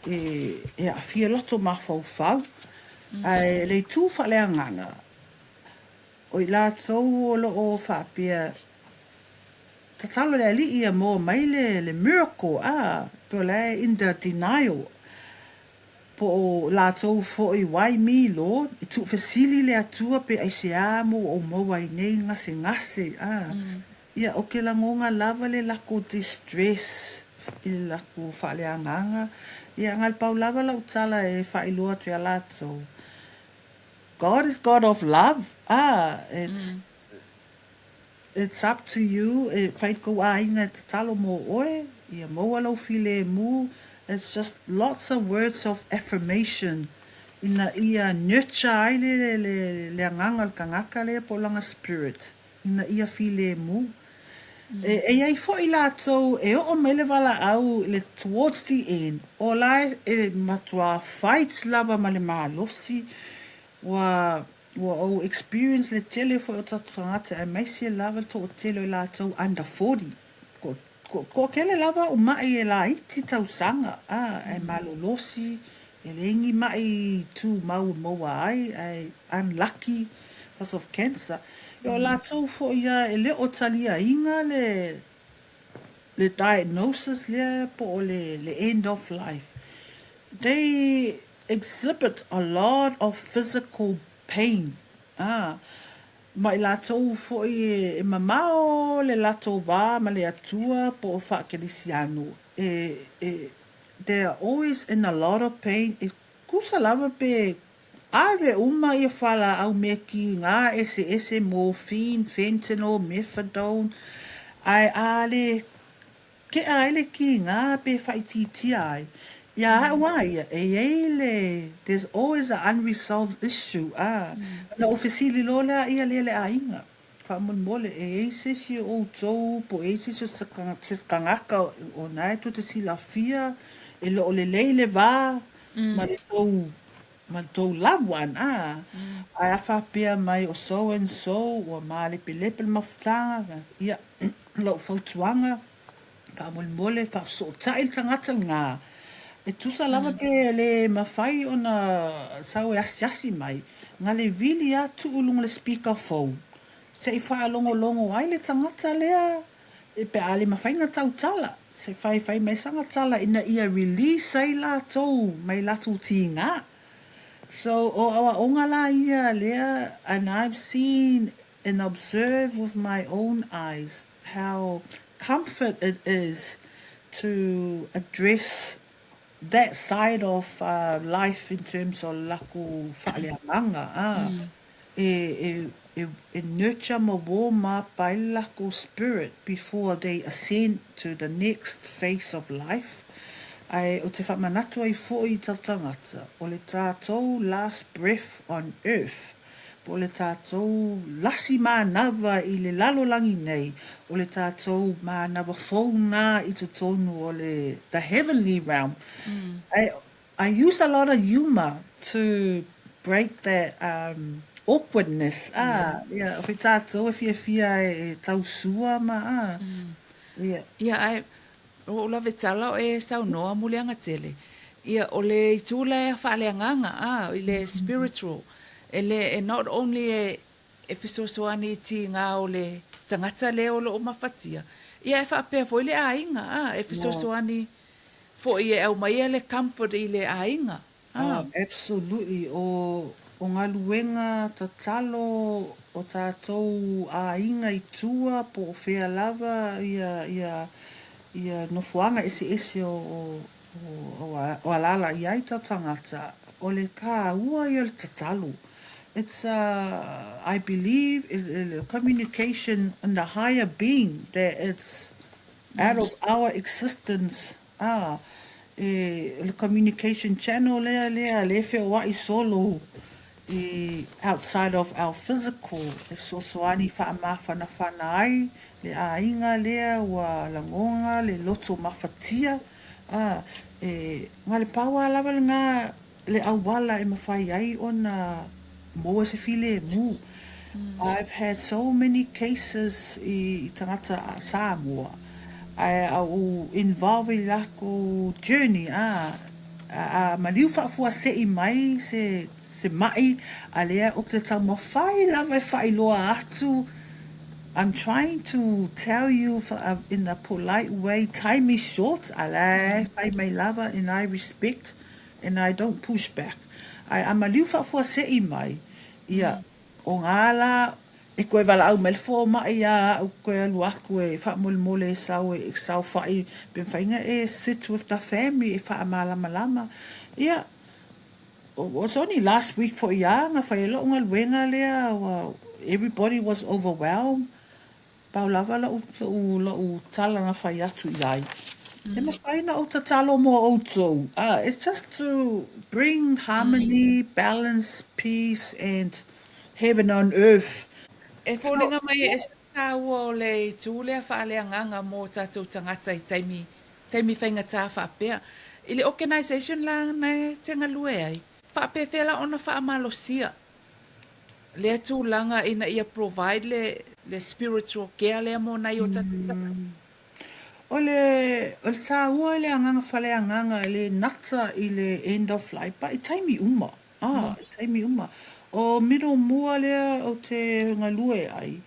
e aafia latou mafaufau. Ae le itu faaleagaga, O i latou o lo o faapea, Tatalo le Alii ia maua mai le miracle, a, pe o la e in the denial. Po o latou foi why me Lord? E tuufesili le Atua pe aiseā mo ua ou maua ai nei gasegase, a. Ia, o ke lagoga lava le lako distress i le lako faaleagaga. Ia, na o le pau lava lau tala e faailoa atu iā latou, God is God of love, a, it's, It's up to you, e whai kou āinga e tatalo mō oe, ia maua lou filemu, it's just lots of words of affirmation ina ia nurture ai le, le, le agaga o le tagata lea po o lana spirit, ina ia filemu. E, e i ai foi latou e oo mai le valaau i le towards the end, o la e, e matua fight lava ma le malosi, ua Ua ou experience le tele foi o tatou tagata aemaise lava le toatele o i latou under 40. Ko, ko, toatele lava o ma'i e laiti tausaga, a, ae malolosi, e leai ni ma'i tumau e maua ai, ae unlucky because of cancer. Ia o latou foi a e le o taliaina le, le diagnosis lea po o le, le end of life. They exhibit a lot of physical pain, ā, ma i latou foi e mamao le latou va ma le Atua po o faakerisiano, e, e, they are always in a lot of pain, e tusa lava pe ave uma ia fualaau mea kigā eseese, morphine, fentanyl, methadone, ae a le Kea ai le kīngā pe whaitiitia ai. I a au a ia, e i ai le, there's always a unresolved issue, ā, ona ou fesili loa lea ia lea le aiga, faamolemole, e i ai se isi o outou po o i ai se isi o se tagata o na e tou te silafia e le o lelei le va ma le tou ma le tou loved one, ā, ae a faapea mai o so and so ua mālepelepe le mafutaga, ia, lau fautuaga, faamolemole, faafesootai le tagata lena, e tusa lava pe le mafai ona sau e asiasi mai, na le vili lava tuu i luga o le speaker phone, se i faalogologo ai le tagata lea, pe a le mafai ona tautala, se i fai mai sana tala ina ia release ai latou mai latou tiga. So, o aoaoga la ia lea, and I've seen and observed with my own eyes how comfort it is to address that side of life in terms of laku faaleagaga, a, e, e, e, e nurture ma warm up ai le lakou spirit before they ascend to the next phase of life. Ae o te whaamanatu ai foi i ta tangata, o le tatou last breath on earth, po o le tatou lasi manawa i le lalolagi nei, o le tatou manawa fou na i totonu o le the heavenly realm. Ae I use a lot of humour to break that um, awkwardness. Ah, yeah, o tātou e fiafia e tausua ma, ah. Yeah. Ia, ae, o ula tala o e saunoa muliaga tele. Ia, o le itu la e faaleagaga, a, i le spiritual. E le, e not only e, e fesoasoani i tigā o le tagata lea o loo mafatia, ia e faapea foi le aiga, a, e fesoasoani foi e aumaia le comfort i le aiga. A. Oh, absolutely. O, o galuega tatalo o tatou aiga i tua po o fea lava ia, ia, ia nofoaga eseese o, o, o, o alaala i ai ta tagata, o le tāua ia o le tatalo. It's a, I believe, a communication in the higher being that it's out of our existence, ā, e, le communication channel lea, lea, lea e feoai solo i outside of our physical, e fesoasoani faamafanafana ai le aiga lea ua lagona le loto mafatia, ā, e, na o le pau lava lava lena le auala e mafai ai ona maua se filemu. I've had so many cases i tagata Samoa, ae a ou involve i lakou journey, a, a maliu faafuasei mai se, se ma'i, a lea ou te taumafai lava e faailoa atu, I'm trying to tell you in a polite way, time is short, a la e fai mai lava and I respect. and I don't push back. Ae a maliu faafuasei mai, ia, o ngā la e koe valaau mai le fomai ia a'u koe alu aku e faamolemole e sao e saofai pe mafai ona e sit with the family e faamalamalama. Ia, was only last week foi a na fai ai la'u galuega lea ua everybody was overwhelmed. Pau lava la'u la'u la'u tala na fai atu i ai, e mafai ona ou tatalo mo outou. It's just to bring harmony, balance, peace and heaven on earth. E foliga mai e ese le taua o le itu lea faaleagaga mo tatou tagata i taimi taimi faigata faapea. I le organisation la na e te galue ai, faapefea la ona faamalosia lea tulaga ina ia provide le le spiritual care lea mo nai o tatou tagata? O le o le taua i le agaga faleagaga e le nata i le end of life but i taimi uma. Ah, i taimi uma. O Middlemore lea ou te galue ai,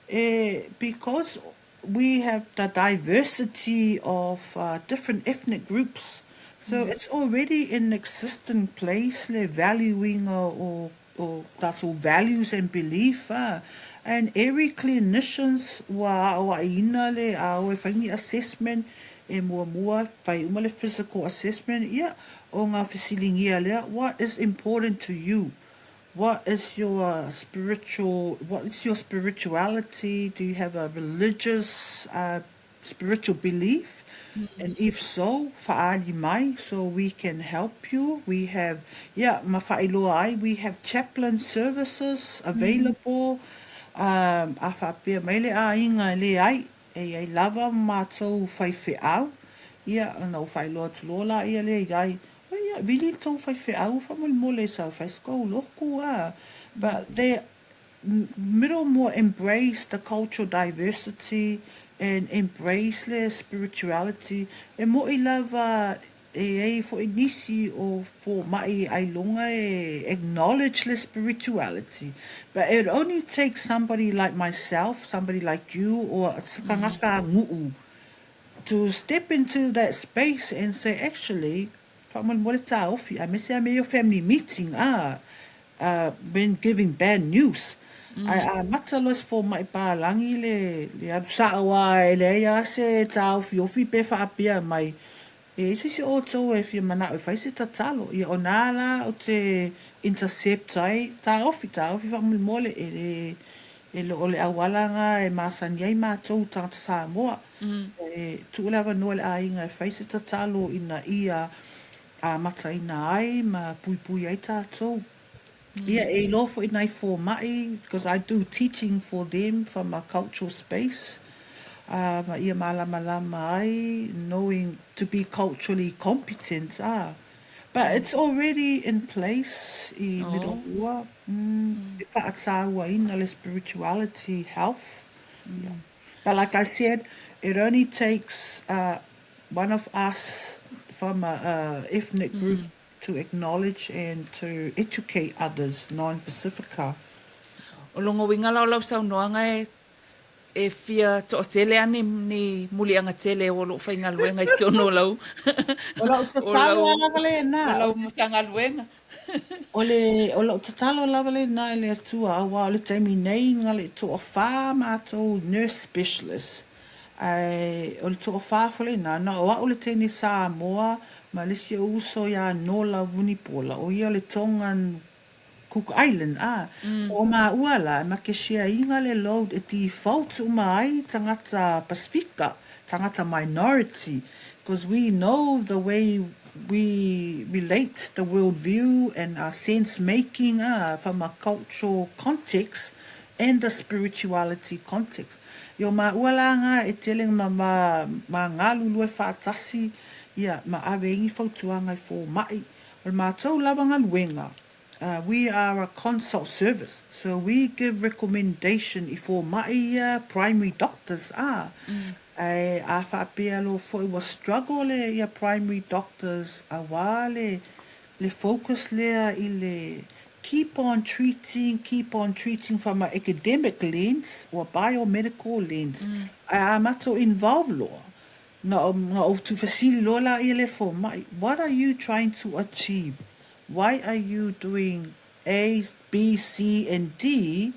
e because we have the diversity of different ethnic groups, so it's already in existing place le valuing o o tatou values and belief, ah, and every clinicians ua aoaiina le a o e fai ni assessment e muamua fai uma le physical assessment, ia, o nga fesiligia lea, what is important to you? What is your spiritual, what is your spirituality? Do you have a religious spiritual belief? And if so, whaali mai so we can help you. We have, yeah, ma whaailoa ai, we have chaplain services available. A whaapea mai le āinga e le ai, e iai lava mātou faifeau, ia, ona ua faailoa atu loa laia lea iai, Oi ia, vili le tou faifeau faamolemole i sau fai se kou loku a. But they middle more embrace the cultural diversity and embrace le spirituality. E mo'i lava e iai foi nisi o fomai ailoga e acknowledge le spirituality. But it only takes somebody like myself, somebody like you or se tagata agu'u to step into that space and say actually faamolemole taofi aemaise a mea ia o family meeting a when giving bad news ae amata loa se fomai palagi le le alu sa'o a e leai a se taofiofi pe faapea mai e iai se isi o outou e fia mana'o e fai se tatalo ia o na la ou te intercept ai taofi taofi faamolemole e le e le o le auala na e masani ai matou tagata Samoa E tuu le avanoa i le āinga e fai se tatalo ina ia āmataina ai ma puipui ai tātou. Ia, e iloa foi nai fōma'i, because I do teaching for them from a cultural space, ā, ma ia mālamalama ai, knowing to be culturally competent, ā. But it's already in place i Middlemore, e whaatāuaina le spirituality health. Yeah. But like I said, it only takes one of us from a ethnic group to acknowledge and to educate others, non-Pasifika. O lona uiga la o lau saunoaga e e fia toatele a ni ni muliaga tele o loo faigaluega i totonu o lau O lau o tatalo lau lava lena, o lau Matagaluega. O le, o lau tatalo lava lena i le Atua, aua o le taimi nei na le toafa matou nurse specialist, ae o le toafa foi lena, na o a'u le teine Samoa ma le isi ou uso ia Nola Vunipola, o ia o le Tongan Cook Island, a, so o māua la, e ma te share ina le load e default uma ai tagata Pasifika, tagata minority, because we know the way we relate the world view and our sense making from a cultural context and the spirituality context. I o māua la ngā e tele ma, ma, ma galulue faatasi, ia, ma ave ai ni fautuaga i fōma'i. O le mātou lava galuega, we are a consult service, so we give recommendation i fōma'i ia primary doctors, ā, Ae a faapea loa foi ua struggle le ia primary doctors aua le le focus lea i le keep on treating, keep on treating from a academic lens or biomedical lens. Ae a matou involve loa. Na na ou tuufesili loa laia i le fomai, What are you trying to achieve? Why are you doing A, B, C and D,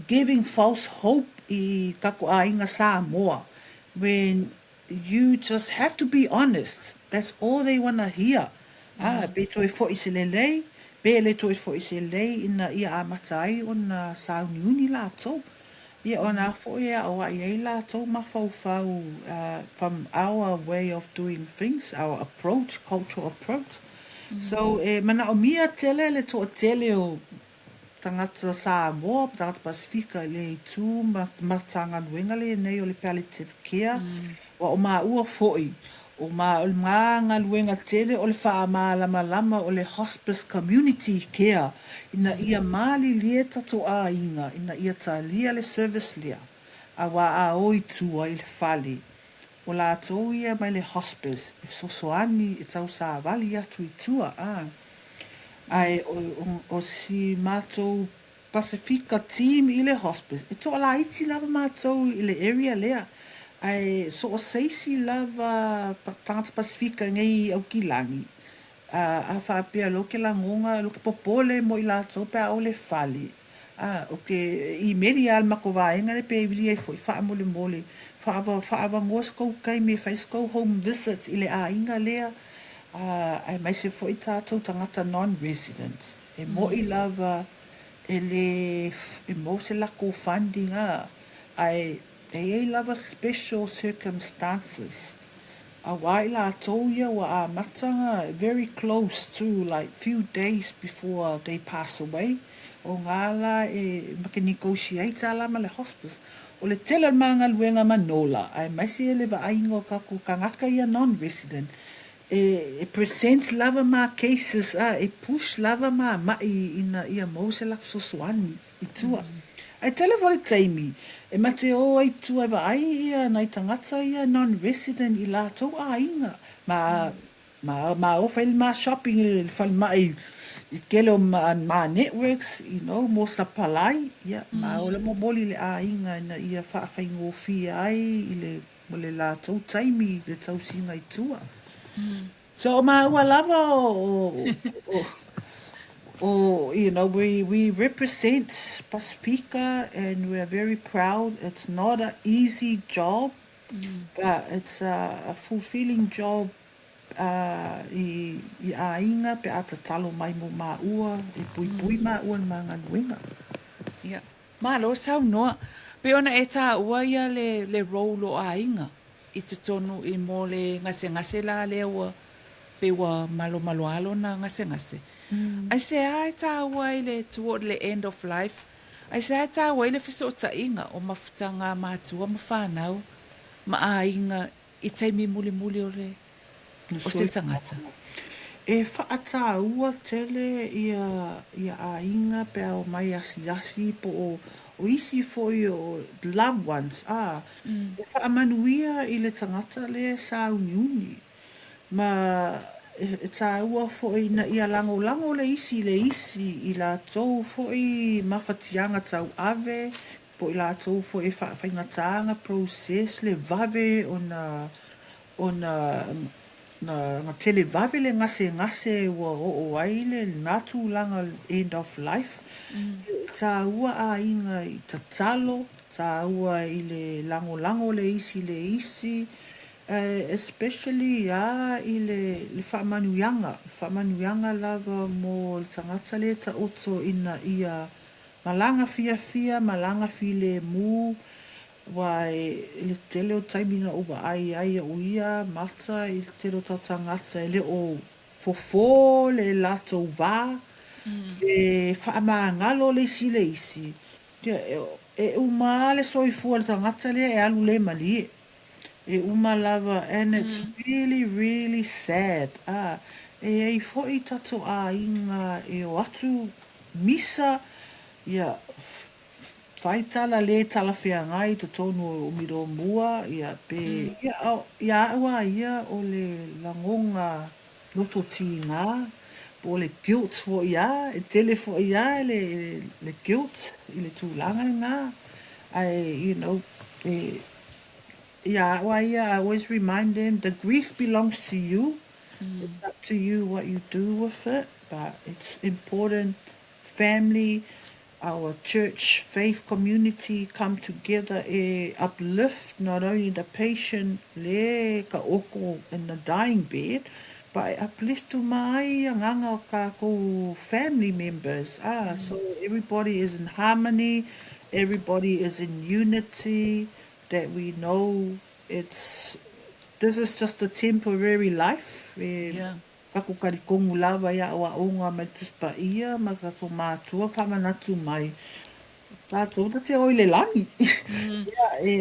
giving false hope i tatou aiga Samoa when you just have to be honest, that's all they wanna hear. Ā, pe toe fo'i se lelei, pe le toe fo'i se lelei ina ia amata ai ona sāuniuni latou. Ia o na fo'i e aʻoaʻi ai latou mafaufau from our way of doing things, our approach, cultural approach. So e manaʻomia tele le toatele o tagata Samoa ma tagata Pasifika i le itu ma Matagaluega lenei o le palliative care. Ua o maua fo'i, o ma galuega tele o le faamalamalama o le hospice community care ina ia malilie tatou aiga ina ia talia le service lea, auā a o i tua i le fale, o latou ia mai le hospice e fesoasoani e tausavali atu i tua, a. Ae o si matou Pasifika team i le hospice, e toalaiti lava matou i le area lea, ae so o se isi lava tagata Pasifika nei i Aukilani, a faapea loa ke lagona, loa ke popole mo i latou pe a o le fale, a, ou te imeli lava i le matou vaega lea pe vili ai foi, faamolemole, faaavanoa se tou taimi e fai se tou home visit i le aiga lea, aemaise foi tatou tagata non-resident. E mo'i lava e lē e maua se latou funding a, ae e i ai lava special circumstances auā i latou ia ua amata ona very close to like few days before they pass away, o ngā la e ma te negotiate a la ma le hospice. O le tele o le ma galuega ma Nola, aemaise le vaaiga o tatou tagata ia non-resident, E present lava ma cases a e push lava ma ma'i ina ia maua se la fesoasoani i tua. Ae tele foi le taimi e mate o ai tua e vaai ia nai tagata ia non resident i latou aiga ma ma ma o fai le ma shopping i le falemai i tele o ma ma networks you know mo sapalai ia ma o le momoli i le aiga ina ia faafaigofie ai i le mo le latou taimi i le tausiga i tua. So o māua lava o, o, o, you know, we represent Pasifika and we are very proud. It's not an easy job, but it's a fulfilling job i, i aiga pe a tatalo mai mo māua, e puipui māua i le mā galuega. Yeah. Malo saunoa. Pei ona e tāua ia le, le role o aiga i totonu i mō le gasegase la lea ua pei ua malomaloa lona gasegase. Aisea e tāua ai le toward le end of life? Aisea e tāua ai le fesootaiga o mafutaga a matua ma whanau ma aiga i taimi mulimuli o le o se tangata. E whakatāua tele ia ia aiga pe a omai asiasi po o o isi foi o loved ones a e whaamanuia i le tangata lea e sāuniuni ma e tāua foi ina ia lagolago le isi i le isi i latou foi mafatiaga tauave po i latou foi e faafaigata ana process le vave ona ona na na tele vave le gasegase ua oo ai le lena tulaga end of life. E tāua aiga i tatalo, tāua i le lagolago le isi i le isi, especially a i le le faamanuiaga, le faamanuiaga lava mo le tagata lea e taoto ina ia Malaga fiafia, malaga filemu, aua i le tele o taimi na ou vaai ai au ia mata i le tele o tagata e le o fofo le latou va, e faamagalo le isi i le isi, e uma lava le soifua o le tagata lea e alu le malie. E uma lava and it's really really sad a e iai foi tatou aiga e o atu misa ia fai tala le talafeagai i totonu o Milomua ia pe ia ia au a ia o le lagoga loto tigā po o le guilt foi a e tele foi a le le guilt i le tulaga lena ae you know e. Ia a'u a ia, I always remind them, the grief belongs to you, it's up to you what you do with it, but it's important family, our church faith community come together e uplift not only the patient le ka oko in the dying bed, but e uplift uma ai agaga o kākou family members, ah, so everybody is in harmony, everybody is in unity, that we know it's this is just a temporary life e Yeah. Taku karikongu lava i aʻoaʻoga mai Tusi Paʻia ma tatou mātua whaamanatu mai tatou ta te oi le lagi. Ia e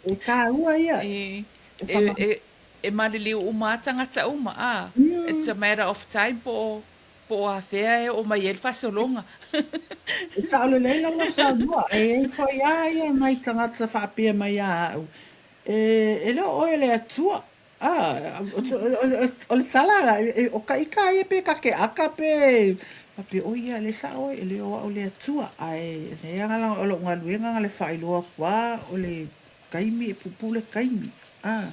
e kāua ia. E, E e, whama e, e maliliu uma a tagata uma, a it's a matter of time po o, po o afea e oo mai ai le faasologa. E sao lelei lau saunoa, e iai foi a ia nai tagata faapea mai ia a'u, e, e le o oe le Atua, a, o le tala la, o ka ika ia pe ka ke aka pe, faapea, oi ia, le sao oe, e le o a'u le Atua, ae nei aga o lo'u galuega na le faailoa atu a, o le taimi e puupuu le taimi. A,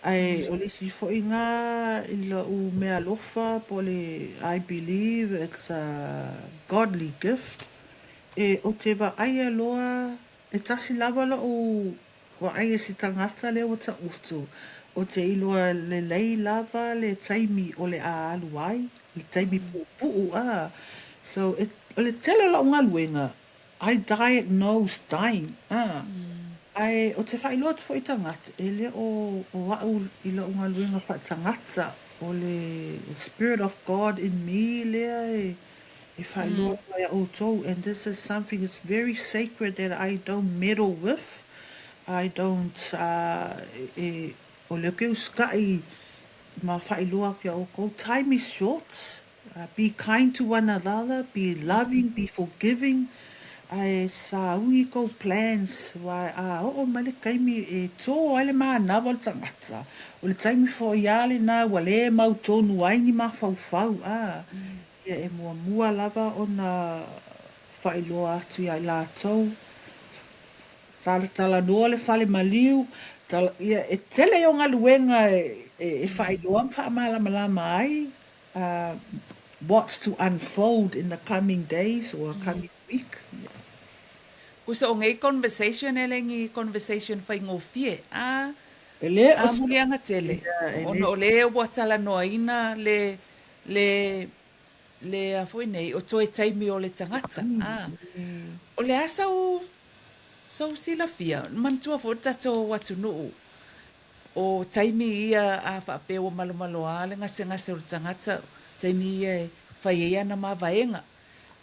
ae o le isi foi na i la'u meaalofa po o le I believe it's a godly gift, e ou te vaaia loa e tasi lava lo'u vaai e se tagata lea ua taoto, ou te iloa lelei lava le taimi o le a alu ai, le taimi puupuu a. So e, o le tele o la'u galuega I diagnose dying, a, ae o te faailoa atu foi i tagata, e le o o a'u i la'u galuega fa'atagata, o le Spirit of God in me lea e e faailoa atu ai iā ʻoutou, and this is something it's very sacred that I don't meddle with, I don't, e, o lea ou te usita'i ma faailoa atu iā ʻoutou, time is short, Be kind to one another, be loving, be forgiving, ae saui kou plans, wā a oo mai le taimi e tō ai le mānawa o le tagata, o le taimi foi a lena ua lē mau tonu ai ni mafaufau, ā, ia e muamua lava ona faailoa atu iā i latou, Talanoa le fale maliu, tala, ia, e tele ia o galuega e, e, e faailoa ma faamalamalama ai what's to unfold in the coming days or coming week. Yeah. Kusa o ngei conversation e le ngi conversation faigofie a E le a muliaga tele Yeah, e le ona o le ua talanoaina le le le a foi nei o toe taimi o le tagata a o le a sau sau silafia manatua foi le tatou atunuu O taimi ia a faapea ua malomaloa le gasegase o le tagata, taimi ia e fai ai ana mavaega.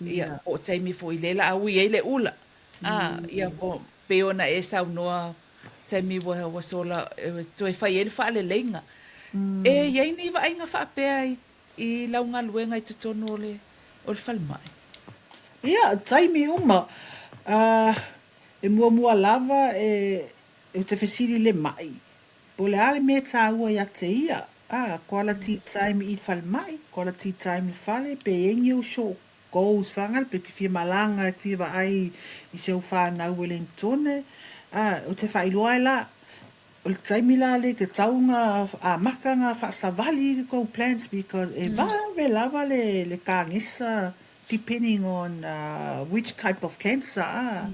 Ia, po o taimi foi lea la a ui ai le ula. A, ia, po, pei ona e saunoa taimi ua, ua sola e toe fai ai le faaleleiga. E i ai ni vaaiga faapea i, i lau galuega i totonu o le, o le falemai? Ia, taimi uma. Uh, e muamua lava e, Ou te fesili le maʻi, po o le a le mea e tāua iā te ia, ā, quality time i le falemai, quality time i le fale, pe i ai ni ou short goals whangara, pe te fia malaga e te fia vaai i si ou whānau Wellingtone, ā, ou te whaailoa ai la, o le taimi la le te tau ngā amata ngā whaasavali i kou plans because e vave lava le, le kāgesa depending on which type of cancer, ā,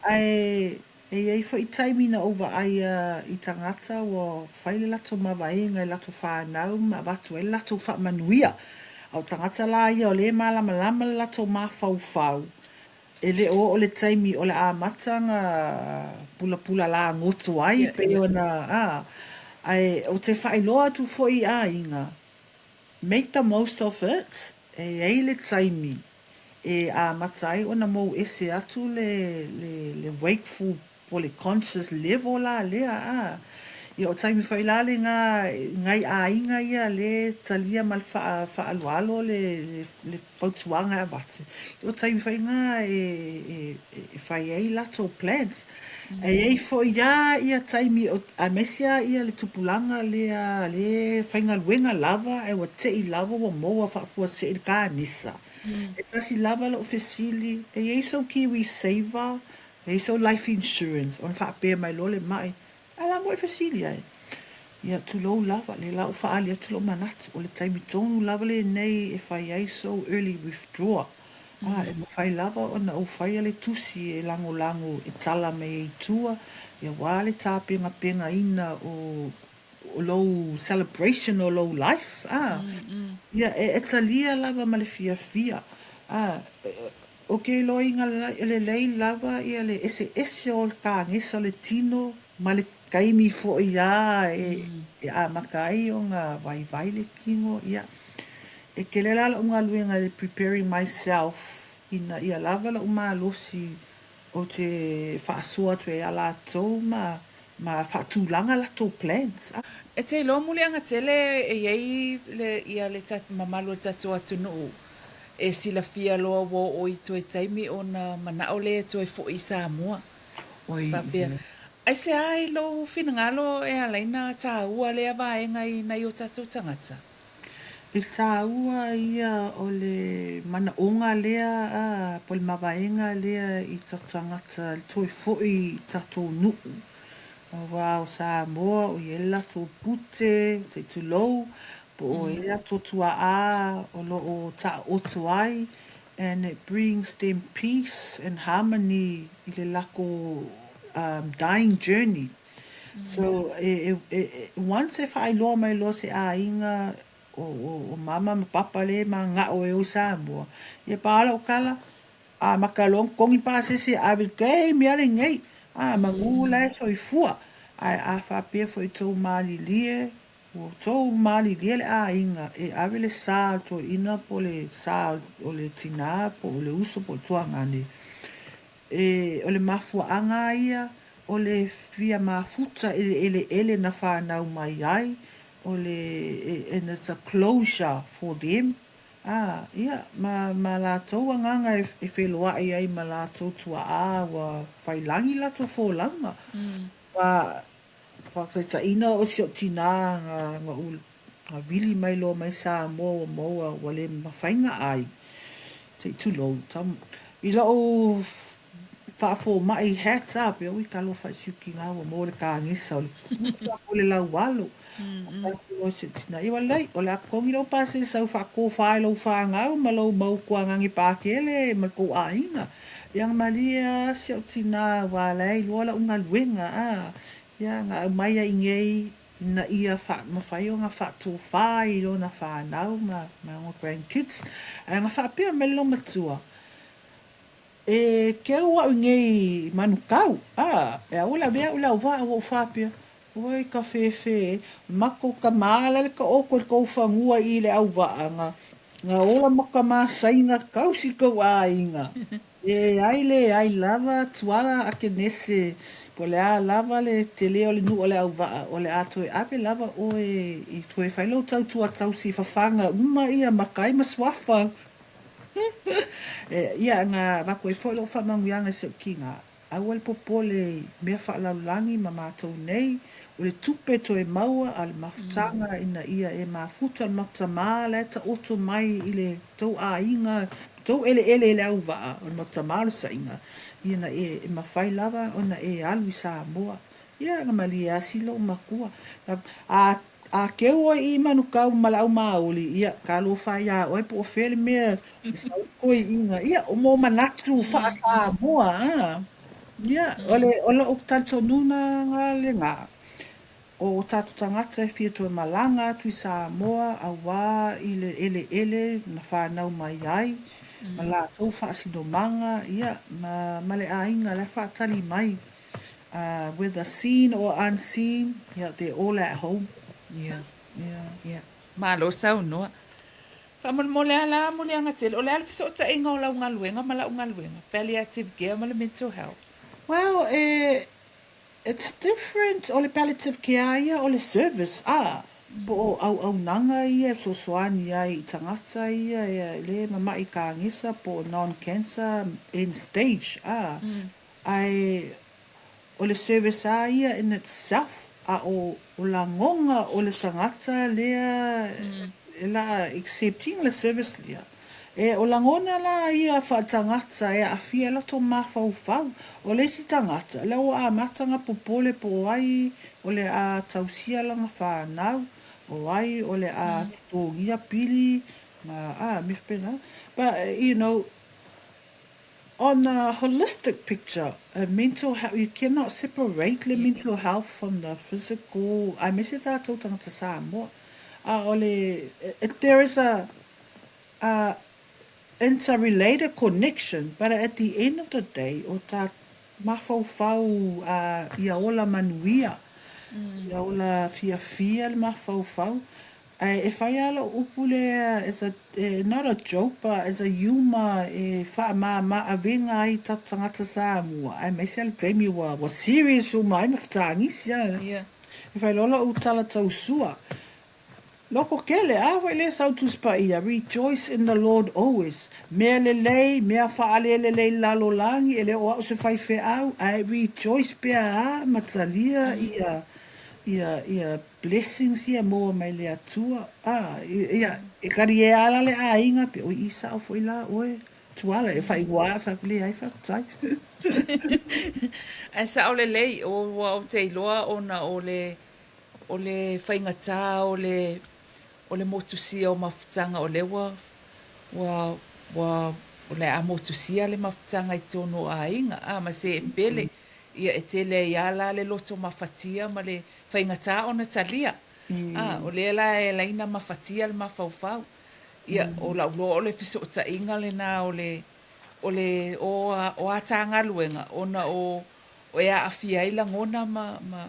ae E i ai foi taimi na ou vaaia i tagata ua fai le latou mavaega i latou whanau ma avatu ai le latou faamanuia. A o tagata la ia o lea e malamalama le latou mafaufau, e le o oo le taimi o le amata na pulapula lagoto ai pei ona, a, ae ou te faailoa atu foi i aiga, make the most of it, e i ai le taimi e amata ai ona mou ese atu le, le, le wakeful po le conscious level la lea, a. Ia o taimi foi la le ngā, ngai āinga ia le talia ma le wha, whaaloalo le, le, le fautuaga e avatu. Ia o taimi foi ngā e, e, e whai ai latou plans. E iai foi a ia taimi o, aemaise a ia le tupulaga lea le faigaluega lava ae ua te'i lava ua maua faafuasei le kanisa. E tasi lava lo'u fesili, e iai sou kiwi saver, e iai sou life insurance? Ona faapea mai loa le ma'i, A la mo e fesili ai. Ia, tulou lava, lea la ua faaali atu lou manatu, o le taimi tonu lava lenei e fai ai sou early withdraw. A, e mafai lava ona ou faia le tusi e lagolago e tala mai ai i tua, ia aua le tapenapenaina o o lou celebration o lou life, a. Ia, e talia lava ma le fiafia, a. Ou te iloaina lelei lava ia le eseese o le kagesa o le tino ma le taimi foi a e amata ai ona vaivai le tino, ia. E tele la lau galuega i le preparing myself ina ia lava lou malosi ou te faasoa atu ai ia latou ma ma faatulaga latou plans. E te iloa muliaga tele e i ai le ia le mamalu o le tatou atunuu e silafia loa ua oo i toe taimi ona manao lea e toe foi i Samoa. Oi, Faapea, aisea i lou finagalo e ala ai ona taua lea vaega i nai o tatou tagata? E taua ia o le manaoga lea a, po o le mavaega lea i ta tagata i toe foi i tatou nuu. Aua o Samoa o i ai le latou pute, se i tulou, po o i ai latou tuaa o lo o taoto ai and it brings them peace and harmony i le lakou dying journey. So, e, e, e, once e faailoa mai loa se aiga o, o, o mama ma papa le maga'o e o i Samoa, ia pa lau tala, a maka loa ona totogi pasese ave i te mea lenei, a manu la e soifua. Ae a faapea foi tou malilie, ua tou malilie le aiga e ave le sa o le toeaina po o le sa o le tinā po o le uso po o le tuagane, E, o le mafuaaga ia o le fia mafuta i le eleele na fanau mai ai, o le, and it's a closure for them, a, ia, ma, ma latou agaga e, e feloai ai ma latou tuaa ua fai lagi latou folauga. Ua faataitaiina o si ou tinā na, na ou na vili mai loa mai Samoa ua maua ua le mafai ona ai, se i tulou, i lou faafomai hat up, oi talofa i si ou tinā ua maua le kanesa o le puta po o le laualo. Ua fai atu loa si ou tinā, ia ua lelei, o le a totogi lou pasese sau faatofa ai lou fanau ma lou mau tuagane pakele ma le tou aiga. Ia na malie lava si ou tinā aua la e iloa lau galuega, a, ia na aumai ai i inei ina ia mafai ona faatofa i lona fanau ma ona grandkids. Ae na faapea mai le loomatua, E keu au i nei manukau, a, e aua le avea au i le auvaa ua ou faapea, Oi ka fefe e, makou tama la le taoto i le tou fanua i le auvaa na, na ola ma ka masaina tausi tou aiga. E ai leai lava Tuala Akenese, po o le a lava le tele o le nuu o le auvaa, o le a toe ave lava oe i toe fai lou tautua tausi i fafaga uma ia matai ma suafa. E, ia, na avatu ai foi lou faamanuiaga i si ou tina. Aua le popole i mea faalalolagi ma matou nei, o le tupe toe maua a le mafutaga ina ia e mafuta le matamā la e taoto mai i le tou aiga, tou eleele i le auvaa, o le matamā o le saina, ia na e mafai lava ona e alu i Samoa. Ia, na malie lava si lou matua. A A keu ʻoe i Manukau ma le ʻAumāoli, ia, talofa iā ʻoe po o fea le mea e sau ai toeaiina, ia, o mo manatu faa-Samoa, a. Ia, o le, o loʻu talitonuga lenā, o tatou tagata e fia toe malaga atu i Samoa auā i le eleele na whanau mai ai, ma latou faasinomaga, ia, ma, ma le ʻāina la e faatali mai. Whether seen or unseen, yeah, they're all at home. Yeah. Yeah. Yeah. Malo saunoa. Faamolemole a la muliaga tele, o le a le fesootaiga o lau galuega ma lau galuega, palliative care ma le mental health? Well, eh, it's different, o le palliative care ia, o le service, ah, po o auaunaga ia e fesoasoani ai i tagata ia e le mama'i kanesa po o non-cancer end stage, ah, Ae o le service a ia in itself, a o lagona o le tagata lea e la accept ina le service lea, e o lagona la ia faatagata e aafia ai latou mafaufau. O le isi tagata, lea ua amata ona popole po o ai o le a tausia lana fanau, o ai o le a totogia pili ma a mea faapena. But you know, on a holistic picture, a mental health, you cannot separate le mental health from the physical, aemaise tatou tagata Samoa. A o le, there is a, a interrelated connection, but at the end of the day, o tā mafaufau ia ola manuia, ia ola fiafia le mafaufau. Ae e fai lava lou upu lea as a, not a joke but as a humour e faamama avega ai tatou tagata Samoa, aemaise lava le taimi ua serious uma ai ma fetagisi a. E fai loa lou tala tausua, Loko kele, a foi lea sau Tusi Paia, Rejoice in the Lord always. Mea lelei, mea faalelelei i le lalolagi, e le o au se faifeau, ae rejoice pea a ma talia ia, ia, ia blessings ia maua mai le Atua. A, ia, e kari e ala le aiga, pe oi i sao foi la oe. Tuala, e faaigoa a fai atu, leai faafetai. Ae sao lelei, ua ou te iloa ona o le O le faigata o le o le motusia o mafutaga o lea ua ua ua o le a motusia le mafutaga i totonu o aiga a ma se e pele ia e tele ai a la le loto mafatia ma le faigata ona talia a o lea la e ala ai ona mafatia le mafaufau ia o lau iloa o le fesootaiga lena o le o le o o a ta galuega ona o e aafia ai lagona ma, ma,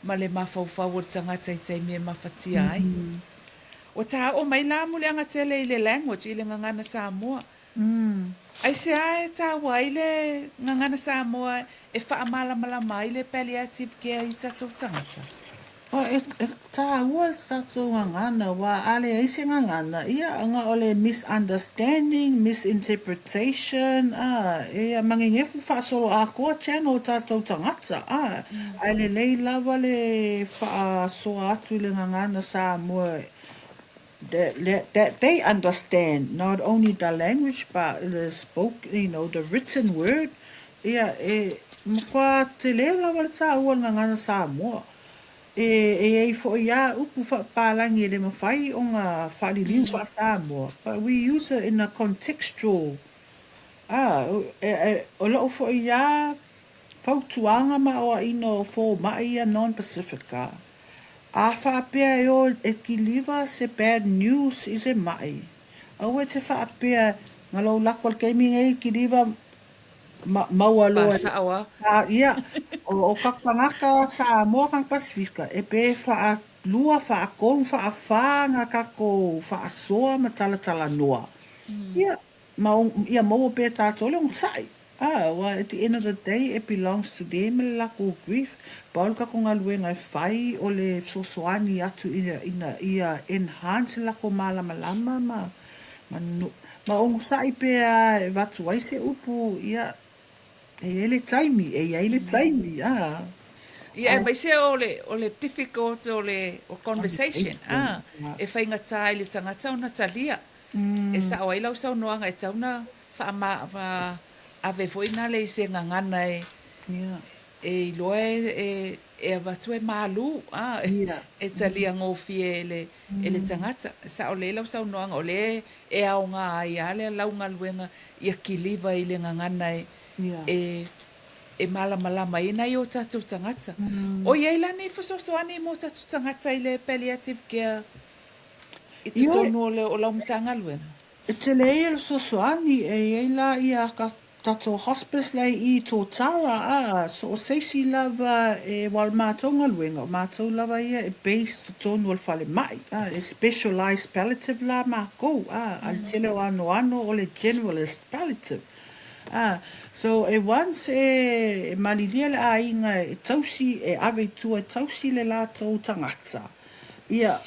ma le mafaufau o le tagata i taimi e mafatia ai. Ua taoo mai la muliaga tele i le language, i le gagana Samoa. Aisea e taua ai le gagana Samoa e faamalamalama ai le palliative care i tatou tagata? E, e tāua le tatou gagana, aua a leai se gagana, ia, ona o le misunderstanding, misinterpretation, ā, ia ma gegefu faasoloatoa channel o tatou tagata, ā, ae lelei lava le faasoa atu i le gagana Samoa that, that they understand not only the language but the spoke, you know, the written word, ia, e matua tele lava le tāua o le gagana Samoa. E, e i ai foi lava upu faapapalagi e le mafai ona faaliliu faa-Samoa, but we use it in a contextual, a, e, e, o lou foi lava fautuaga ma aoaiga o fomai ia non-Pasifika, a faapea e o e kiliva se bad news i se ma'i, aua e te faapea na lou lako i le taimi nei kiliva ma, maua loa i, Faasao a. a, ia, o, o ka tagata Samoa ka Pasifika, e pe faalua, faatolu, faafā na tatou faasoa ma talatalanoa. Ia, ma ia maua pea tatou le onosai. A, aua at the end of the day it belongs to them le latou grief. Pau le tatou galuega e fai o le fesoasoani atu ina, ina ia enhance le latou malamalama ma, ma, ma onosai pea e avatu ai se upu, ia, e i ai le taimi, e i ai le taimi, a. Ia, aemaise o le, o le difficult o le o conversation, a, e faigata i le tagata ona talia. E sao ai lau saunoaga e tatau ona faama, fa, ave foi nale i se gagana e, e iloa e, e, e avatu e malū, a, e talia gofie e le, e le tagata. E sao lelei lau saunoaga, o lea e aoga ai lava le lau galuega ia kiliva i le gagana e, e, e malamalama ai nai o tatou tagata. O i ai la ni fesoasoani mo tatou tagata i le palliative care i totonu o, le, o lau Matagaluega? E tele ia le fesoasoani, e i ai la ia ka tatou hospice la i Totara, a, so o se isi lava e, aua o le matou galuega, o matou lava ia e base totonu o le falemai, a, e specialised palliative la makou, a, a le tele o anoano o le generalist palliative. A, so e once e, e malilia le aiga e tausi, e ave i tua e tausi le latou tagata, ia,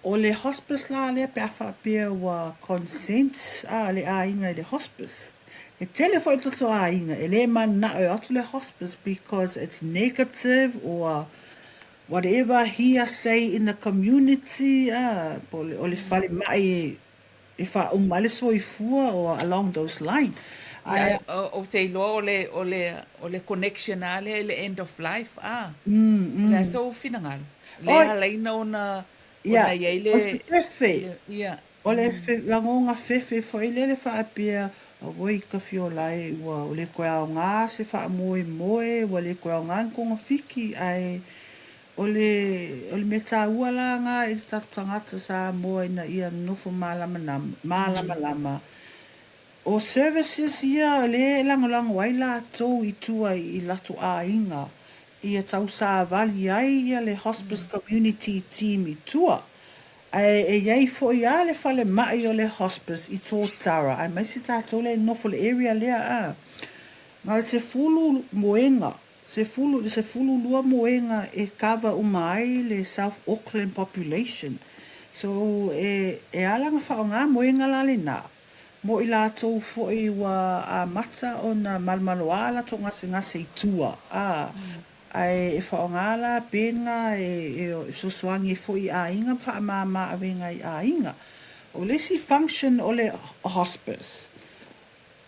O le hospice la lea pe a faapea ua consent a le aiga i le hospice. E tele foi toto aiga e le mananao e o atu le hospice because it's negative or whatever hearsay in the community a po o le falemai e faauma ai le soifua or along those line. Ia, ou te iloa o le, o le, o le connection lava lea i le end of life, a. O le a sou finagalo? Lea e ala ai ona, ona i ai le, O se fefe. le, ia. O le lagoga fefe foi lele faapea, Auoi ka fiola e, ua le toe aoga se faamoemoe, ua le toe aoga ni togafiti, ae o le, o le mea taua la na i le tatou tagata Samoa ina ia nonofo malamalama, o services ia lea e lagolago ai latou i tua i latou aiga, ia tausavali ai ia le Hospice Community Team i tua. Ae e i ai foi a le falemai o le hospice i Totara, aemaise tatou lea e nofo i le area lea a. Na o le 10 moega, 10, le 12 moega e cover uma ai le South Auckland population. So e, e ala ona faaaoga moega la lena, Mo i latou foi ua amata ona malomaloa latou gasegase i tua, ā, ae e faaaoga la pena e fesoasoani ai foi i aiga ma faamama avega i aiga. O le isi function o le hospice,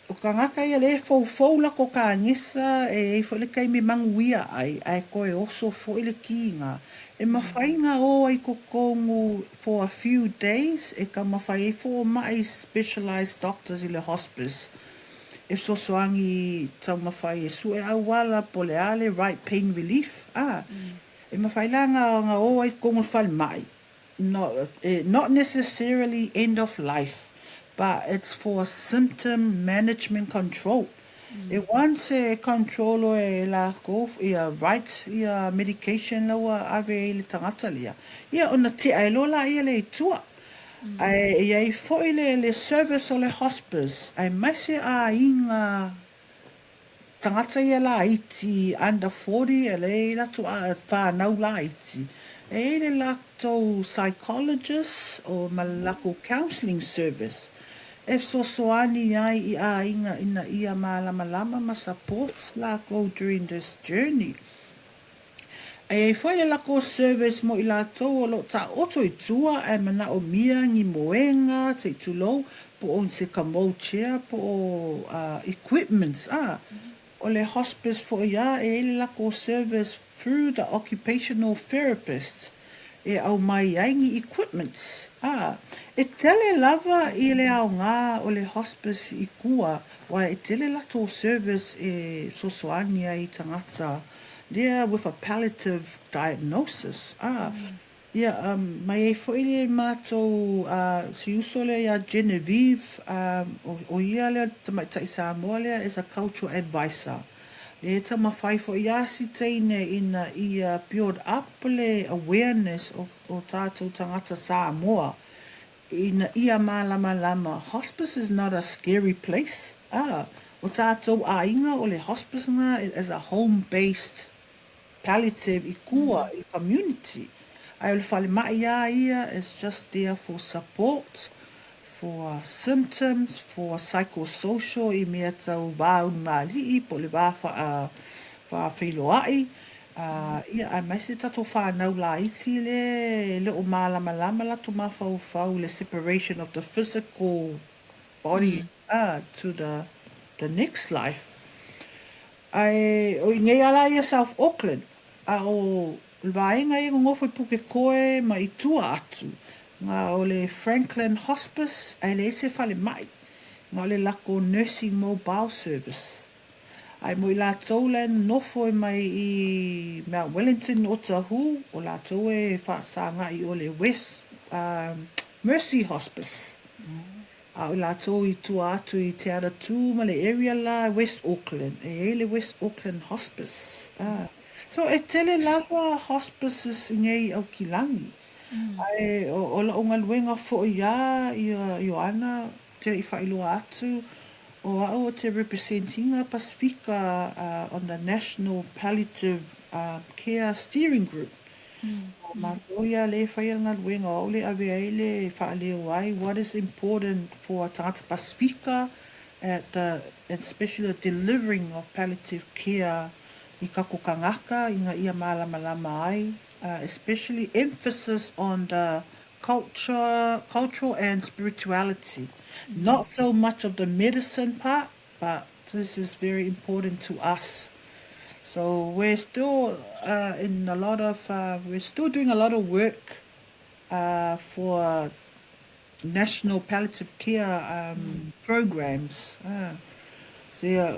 o tagata ia lea e foufou latou kanesa, e i ai foi le taimi e manuia ai, ae toe oso foi le kiga. E mafai na o ai i totonu for a few days e taumafai ai fomai specialised doctors i le hospice e fesoasoani taumafai e sue auala po o le a le right pain relief a e mafai la na o ai i totonu o le falemai not necessarily end of life but it's for symptom management control. E once e control oe e lakou ia right ia medication la ua ave ai i le tagata lea, ia ona tea ai loa laia lea i tua. Ae e i ai foi le service o le hospice aemaise aiga tagata ia laiti under 40 e lea e i ai latou fanau laiti, e i ai le latou psychologist o ma le latou counselling service e fesoasoani ai i aiga ina ia malamalama ma support latou during this journey. E i ai foi le latou service mo i latou o lo o taoto i tua ae manaomia ni moega, sei tulou, po o se commode chair po o equipments a. O le hospice foi a e i ai le latou service through the occupational therapist e aumai ai ni equipments a. E tele lava i le aoga o le hospice i tua aua e tele latou service e fesoasoani ai i tagata lea with a palliative diagnosis a. Ia, ma i ai foi le matou si uso lea ia Genevieve, o ia lea le tamaitai Samoa lea as a cultural advisor. Lea e taumafai foi ia si teine ina ia build up le awareness o o tatou tagata Samoa ina ia malamalama hospice is not a scary place, a, o tatou aiga o le hospice na as a home based palliative i tua i le community. Ae o le falemai lava ia is just there for support, for symptoms, for psychosocial i mea tau va ulugalii po o le va faafeiloai, ia aemaise tatou fanau laiti lea e le o malamalama latou mafaufau i le separation of the physical body to the next life. Ae o i nei ala ia South Auckland, a o le vaega ia nonofo i Pukekohe ma i tua atu, na o le Franklin Hospice ae leai se falemai, na o le lako Nursing Mobile Service. Ae mo i latou la e nonofo mai i Mount Wellington o Otahuhu, o latou e faasagai o le West Mercy Hospice. A o i latou i tua atu i Te Aratū ma le area la West Auckland, e i ai le West Auckland Hospice. Ah. So e tele lava hospices i nei Aukilani. Ae o, o la'u galuega foi iā ia Ioana, te le i faailoa atu, o a'u o te represent ina Pasifika uh, on the National Palliative uh, Care Steering Group. O mātou ia lea e whai a le galuega, o au le ave ai le faaleo ai what is important for a tagata Pasifika at the, and especially the delivering of palliative care i kako kangaka ina ia malamalama ai, especially emphasis on the culture, cultural and spirituality. Not so much of the medicine part, but This is very important to us. So we're still uh, in a lot of, uh, we're still doing a lot of work uh, for national palliative care um, programs. Uh, so yeah,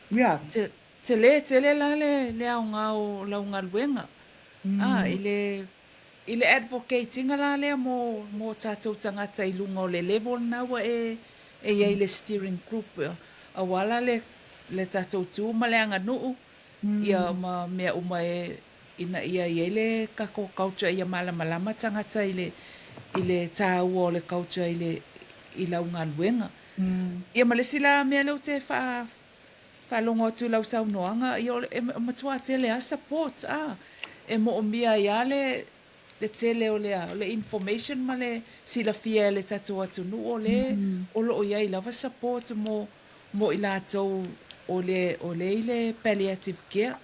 yeah. Te, tele, tele la le, le aoga o lau galuega. Mm. Ah, i le, i le advocate-iga la lea mo, mo tatou tagata i luga o le level lena ua e, e i ai le steering group, aua la le, le tatou tu ma le aganuu, ia ma mea uma e, ina ia i ai le tatou culture ia malamalama tagata i le, i le taua o le culture i le, i lau galuega. Ia ma le isi la mea lea ou te faa, faalogo atu i lau saunoaga, ia o le, e matua tele lava support, a, e moomia ai lava le, le tele o le, o le information ma le silafia e le tatou atunuu o lea o loo i ai lava support mo, mo i latou o le, o le i le palliative care.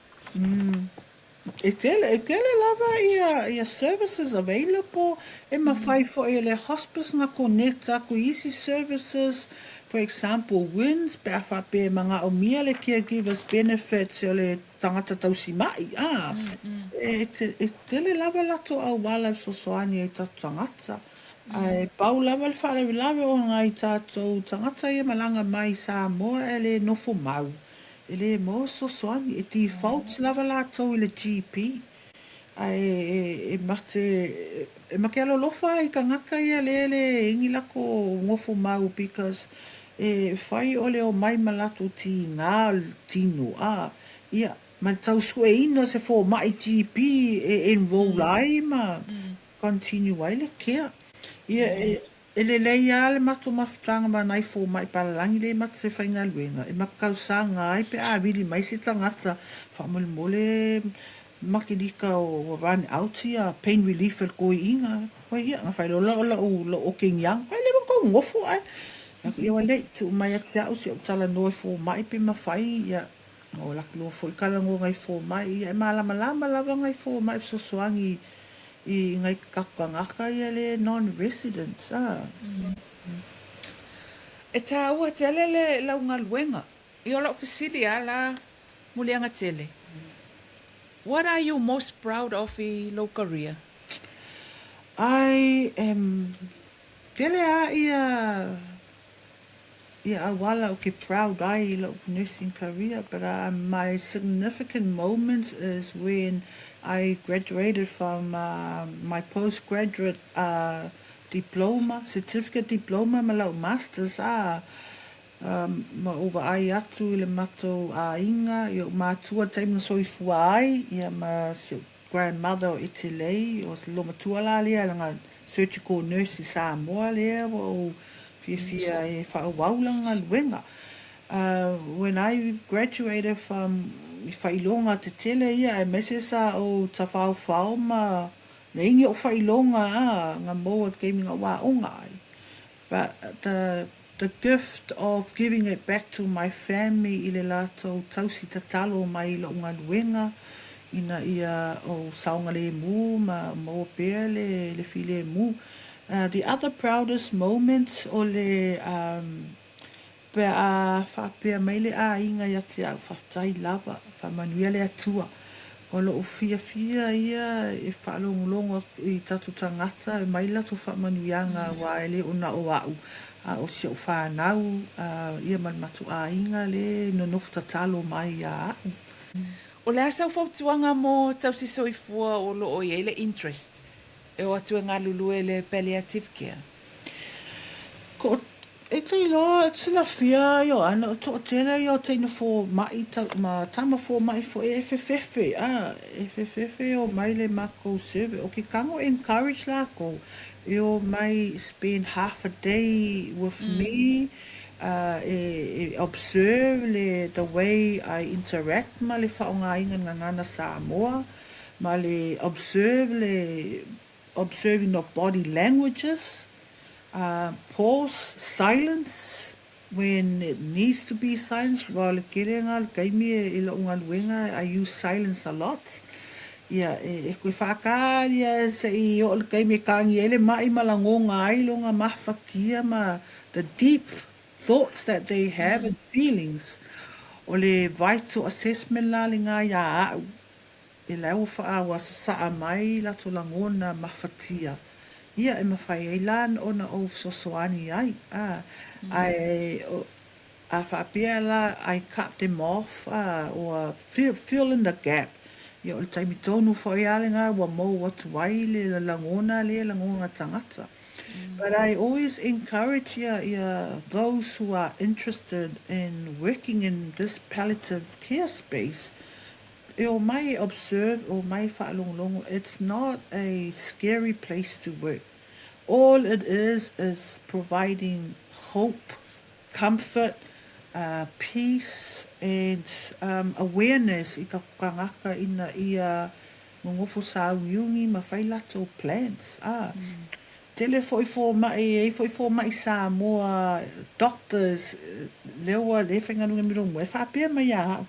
E tele, e tele lava ia, ia services available, e mafai foi e le hospice na connect atu i isi services, for example WINZ pe a faapea e manaomia le caregivers benefits o le tagata tausima'i, a, e, e tele lava latou auala e fesoasoani ai i tatou tagata. Ae pau lava le faalavelave o nai tatou tagata ia malaga mai i Samoa e le nofo mau. E le maua fesoasoani, e default lava latou i le GP. Ae e mate, e make alolofa i tagata ia lea e le ini latou nofo mau because e fai o le omai ma latou tiga o le tino, a, ia, ma le tau sueina o se fomai GP e enroll ai ma continue ai le care. Ia, e, e lelei lava le matou mafutaga ma nai fomai palalagi lea e matou te faigaluega, e matou tausaga ai pe a vili mai se tagata faamolemole makelika ua run out ia pain relief e le toeaina. Oi ia, na fai loa o lau, lau okegiaga, ai leva ona tou nofo ae. Aku ia ua lei, tuu mai ia te au se i ou talanoa i fomai pe mafai, ia, na o latou loa foi talanoa nai fomai, ia e malamalama lava nai fomai fesoasoani i nai tatou tagata ia le non-residents a. E taua tele le lau galuega. Ia o lau fesili a la Muliagatele, what are you most proud of i lou career? I am tele a ia ia auala ou te proud ai i lou nursing career but my significant moment is when I graduated from my postgraduate diploma, certificate diploma ma lau masters a ma ou vaai atu i le matou aiga i ou matua i le taimi na soifua ai ia ma si ou grandmother o Etelei, o se loomatua la lea lana surgical nurse i Samoa lea ua ou fiafia e faaauau lana galuega. When I graduated from i faailoga tetele ia aemaise sa ou tafaofao ma leai ni ou faailoga a na maua i le taimi na ou aoga ai. But the the gift of giving it back to my family i le latou tausi tatalo mai i lou galuega ina ia ou saogalemu ma maua pea le le filemu. The other proudest moment o le um Pe a faapea mai le aiga ia te au, faafetai lava, faamanuia le Atua. O lou fiafia ia e faalogologo atu i tatou tagata e mai latou faamanuiaga aua e le o na o au, a o si au fanau ia ma le matou aiga le nonofo tatalo mai ia au. O le a sau fautuaga mo tausi soifua o lo o i ai le interest e o atu e galulue i le palliative care? Ko E te iloa e tilafia Ioane o toatele ia o teina fomai ma tama fomai foi e fefefe a e fefefe e omai le matou service o ke kago encourage lakou e omai spend half a day with me e observe le the way I interact ma le faaaogaina o le gagana Samoa ma le observe le observing of body languages, pause, silence when it needs to be silence, aua o le tele lena o le taimi i lou galuega I use silence a lot, ia e toe faatali lava se i oo i le taimi e tagi ai le mai ma lagona ai lona mafatia ma the deep. thoughts that they have and feelings. O le vital assessment la lena iā a'u, e la ua faa ua sasaa mai latou lagona mafatia, ia e mafai ai la ona ou fesoasoani ai, a. Ae a faapea la I cut them off, a, ua fill in the gap, ia o le taimi tonu foi lava lena ua mou atu ai le lagona lea lagona tagata. But I always encourage ia ia those who are interested in working in this palliative care space e o mai e observe, e o mai e faalogologo, it's not a scary place to work. All it is is providing hope, comfort, peace and awareness i tatou tagata ina ia nonofo sāugiugi ma fai latou plans. A, tele foi fomai, e i ai foi fomai Samoa, doctors, lea ua lea e faigaluega mai lou e faapea mai ia au,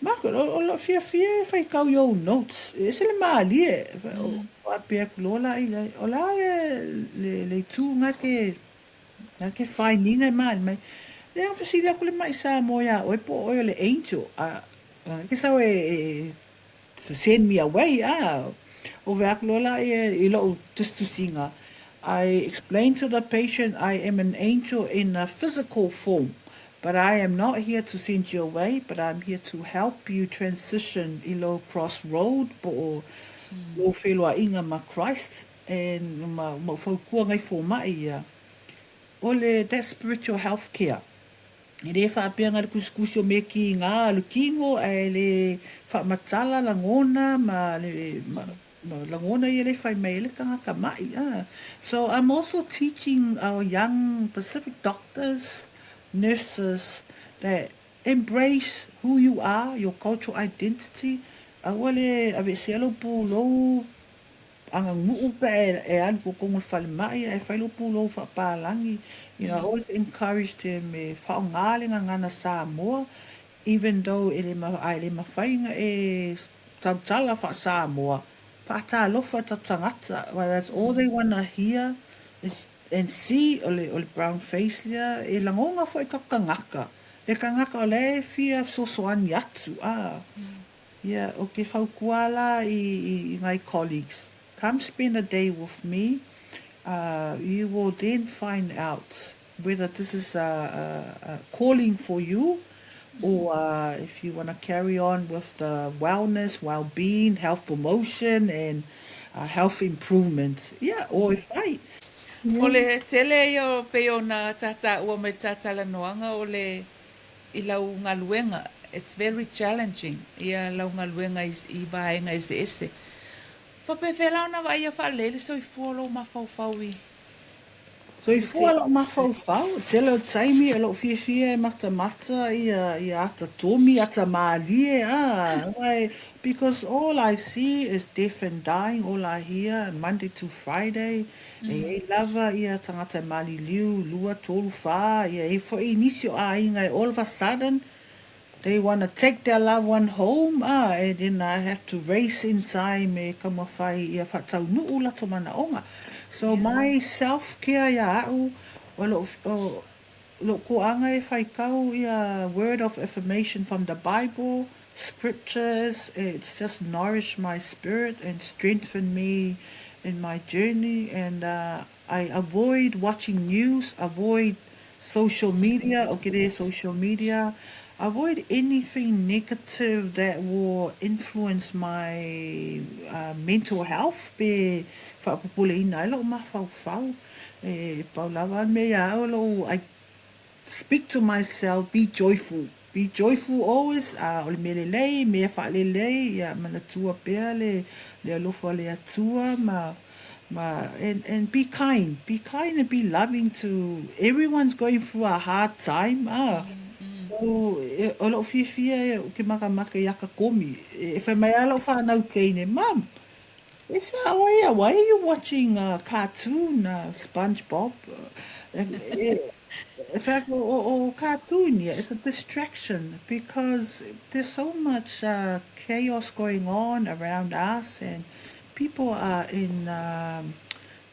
Margaret, o lou fiafia e faitau i ou notes, e ese le malie. Faapea atu loa la i ai, o le a le itu na e te, na e te find ina e malie mai? Lea na fesili atu le maʻi Samoa iā ʻoe po o ʻoe o le angel, a na te sau e send me away, a. Ove atu loa la ia i loʻu tusitusiga, I explained to the patient I am an angel in a physical form, but I am not here to send you away, but I'm here to help you transition i lou cross road po o lou feiloaiga ma Christ and ma ou fautua ngai fomai ia. O le that spiritual health care. E le faapea na le tusitusi o mea kīnā o le kino ae le faamatala lagona ma le ma lagona ia le fai mai ai le tagata maʻi a. So I'm also teaching our young Pacific doctors, nurses that embrace who you are, your cultural identity, aua le aveesea lou pulou aganuu pe a e alu i totonu o le falemai ae fai lou pulou faapalagi. You know, I always encourage them e faaaoga le gagana Samoa even though e le a e le mafai ona e tautala faa-Samoa, faatalofa i tatou tagata. Well, that's all they wanna hear is and see o le o le brown face lea e lagona foi tatou tagata. Le tagata o la e fia fesoasoani atu, a. Ia, ou te fautua la i ngai colleagues, come spend a day with me, you will then find out whether this is a, a, a calling for you or if you want to carry on with the wellness, well-being, health promotion and health improvement. Yeah, or if I... O le tele ia o pei ona tātāua mai le tātalanoaga o le i lau galuega, it's very challenging ia lau galuega i vaega eseese. Faapefea la ona vaaia faalelei le soifua o lou mafaufau i Soifua lou mafaufau, tele o taimi o lou fiafia e matamata ia ia ata tomi, ata malie a, wai, because all I see is death and dying, all I hear Monday to Friday, E i ai lava ia tagata e maliliu, lua, tolu, whā, ia e i foi i nisi o āiga e all of a sudden they wanna take their loved one home, ah, and then I have to race in time e taumafai ia faataunuu latou manaoga. So my self care ia a'u, o lou, o lou toaga e faitau ia word of affirmation from the Bible, scriptures, it's just nourished my spirit and strengthened me in my journey and I avoid watching news, avoid social media, o ke le social media, avoid anything negative that will influence my mental health pe faapopoleina ai lou mafaufau. E pau lava le mea ia au lou I Speak to myself, be joyful, be joyful always, ā, o le mea lelei, mea faalelei, ia manatua pea le, le alofa o le Atua ma, ma, and, and be kind, be kind and be loving to, everyone's going through a hard time, ā, so, e, o lou fiafia e, ou te makamaka i aka komi, e whai mai a lau whanau teine, Mum, Is that why, why are you watching a cartoon, SpongeBob? In fact, o, o cartoon, yeah, it's a distraction because there's so much chaos going on around us and people are in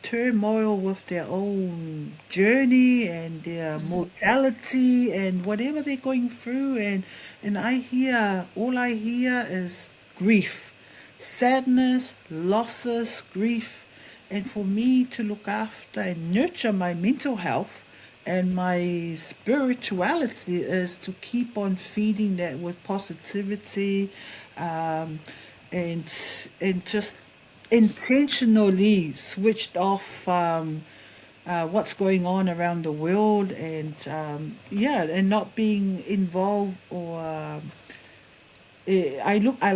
turmoil with their own journey and their mortality and whatever they're going through and and I hear all I hear is grief, sadness, losses, grief and for me to look after and nurture my mental health and my spirituality is to keep on feeding that with positivity um, and and just intentionally switched off um, uh, what's going on around the world and um, yeah and not being involved or um, eh, I look I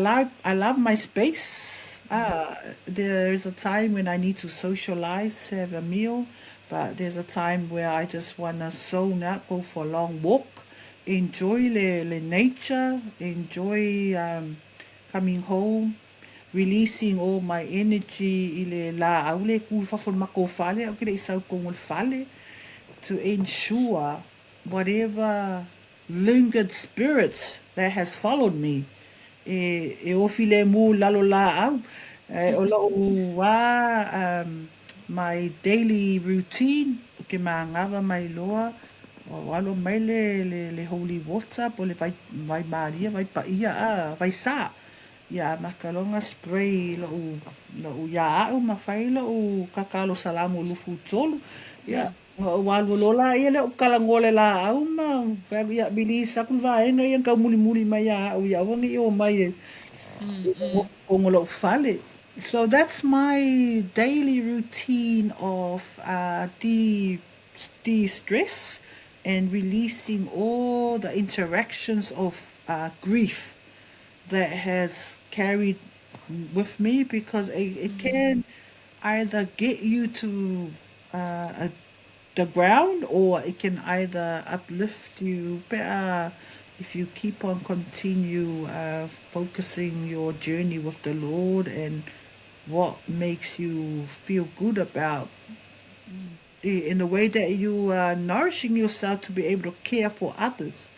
love my space. There is a time when I need to socialize, have a meal, but there's a time where I just wanna zone out, go for a long walk, enjoy le, le nature, enjoy um, coming home, releasing all my energy i le lāau le kū i fafo o le makou fale, au ke le i sau i o le fale, to ensure whatever lingered spirit that has followed me e, e ofi le mū lalo lāau. E, o lou wā, um, my daily routine, o ke māgawa mai loa, o alo mai le, le, le holy water, po le vai, vai māria, vai paia, a, vai sā. Ia makalonga spray i loʻu, loʻu iā aʻu ma fai loʻu kakalo salamu 23. Ia, ua alu loa la ia lea o kalagoa le lāʻau ma fai atu, ia release aku le vaega ia na taumulimuli mai iā aʻu ia aua ne i ō mai e nofo i totonu o loʻu fale. So that's my daily routine of uh, de de-stress and releasing all the interactions of uh, grief that has carried with me because it, it can either get you to uh, a, the ground or it can either uplift you better if you keep on continue uh, focusing your journey with the Lord and what makes you feel good about in the way that you are nourishing yourself to be able to care for others.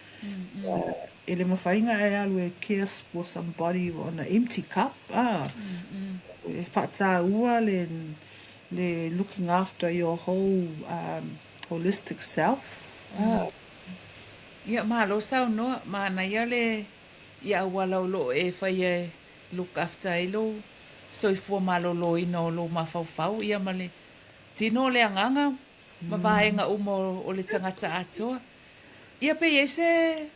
Uh, e le mawhainga e alu e care for somebody on an empty cup. Ah, e whaatāua le, le looking after your whole um, holistic self. Ah. Ia, malo saunoa, manaia le ia auala o loo e faia e look after ai lou soifua malōlōina o lou mafaufau, ia ma le tino o le agaga ma vaega uma o le tagata atoa. Ia pe i ai se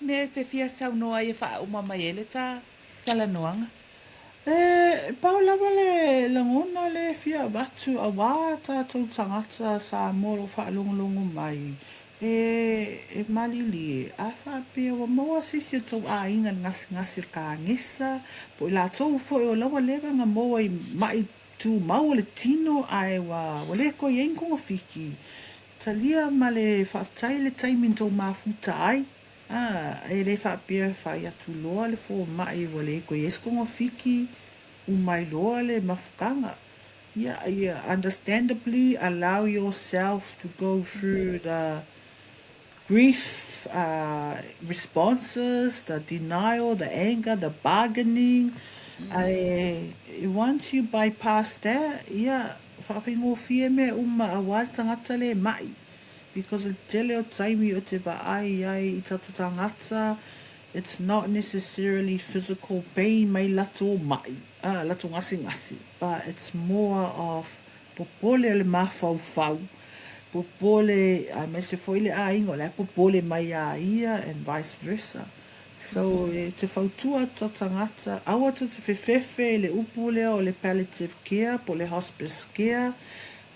mea e te fia saunoa ai e faauma mai ai le ta talanoaga? E pau lava le lagona le fia avatu auā tatou tagata Samoa o lo o faalogologo mai e, e malilie, a faapea ua maua se isi o tou aiga i le gasegase o le kagesa, po o i latou foi o la ua leva ona maua i maʻi tumau o le tino ae ua ua le toe i ai ni togafiti. Talia ma le faafetai le taimi na tou mafuta ai, ā, e le faapea e fai atu loa le fomai ua le toe i ai se togafiti, uma ai loa le mafutaga. Ia, ia, understandably allow yourself to go through the grief uh, responses, the denial, the anger, the bargaining. Ae, once you bypass that, ia, whaawhaingōfie mea uma auā le tangata le maʻi. Because o tele o taimi o te vaai ai i tatou tangata, it's not necessarily physical pain mai latou maʻi, ah, latou gasegase, but it's more of popole o le mafaufau, popole, aemaise foi le aiga o la e popole mai iā ia and vice versa. So e te fautua atu a tagata, aua tou te fefefe i le upu lea o le palliative care po o le hospice care,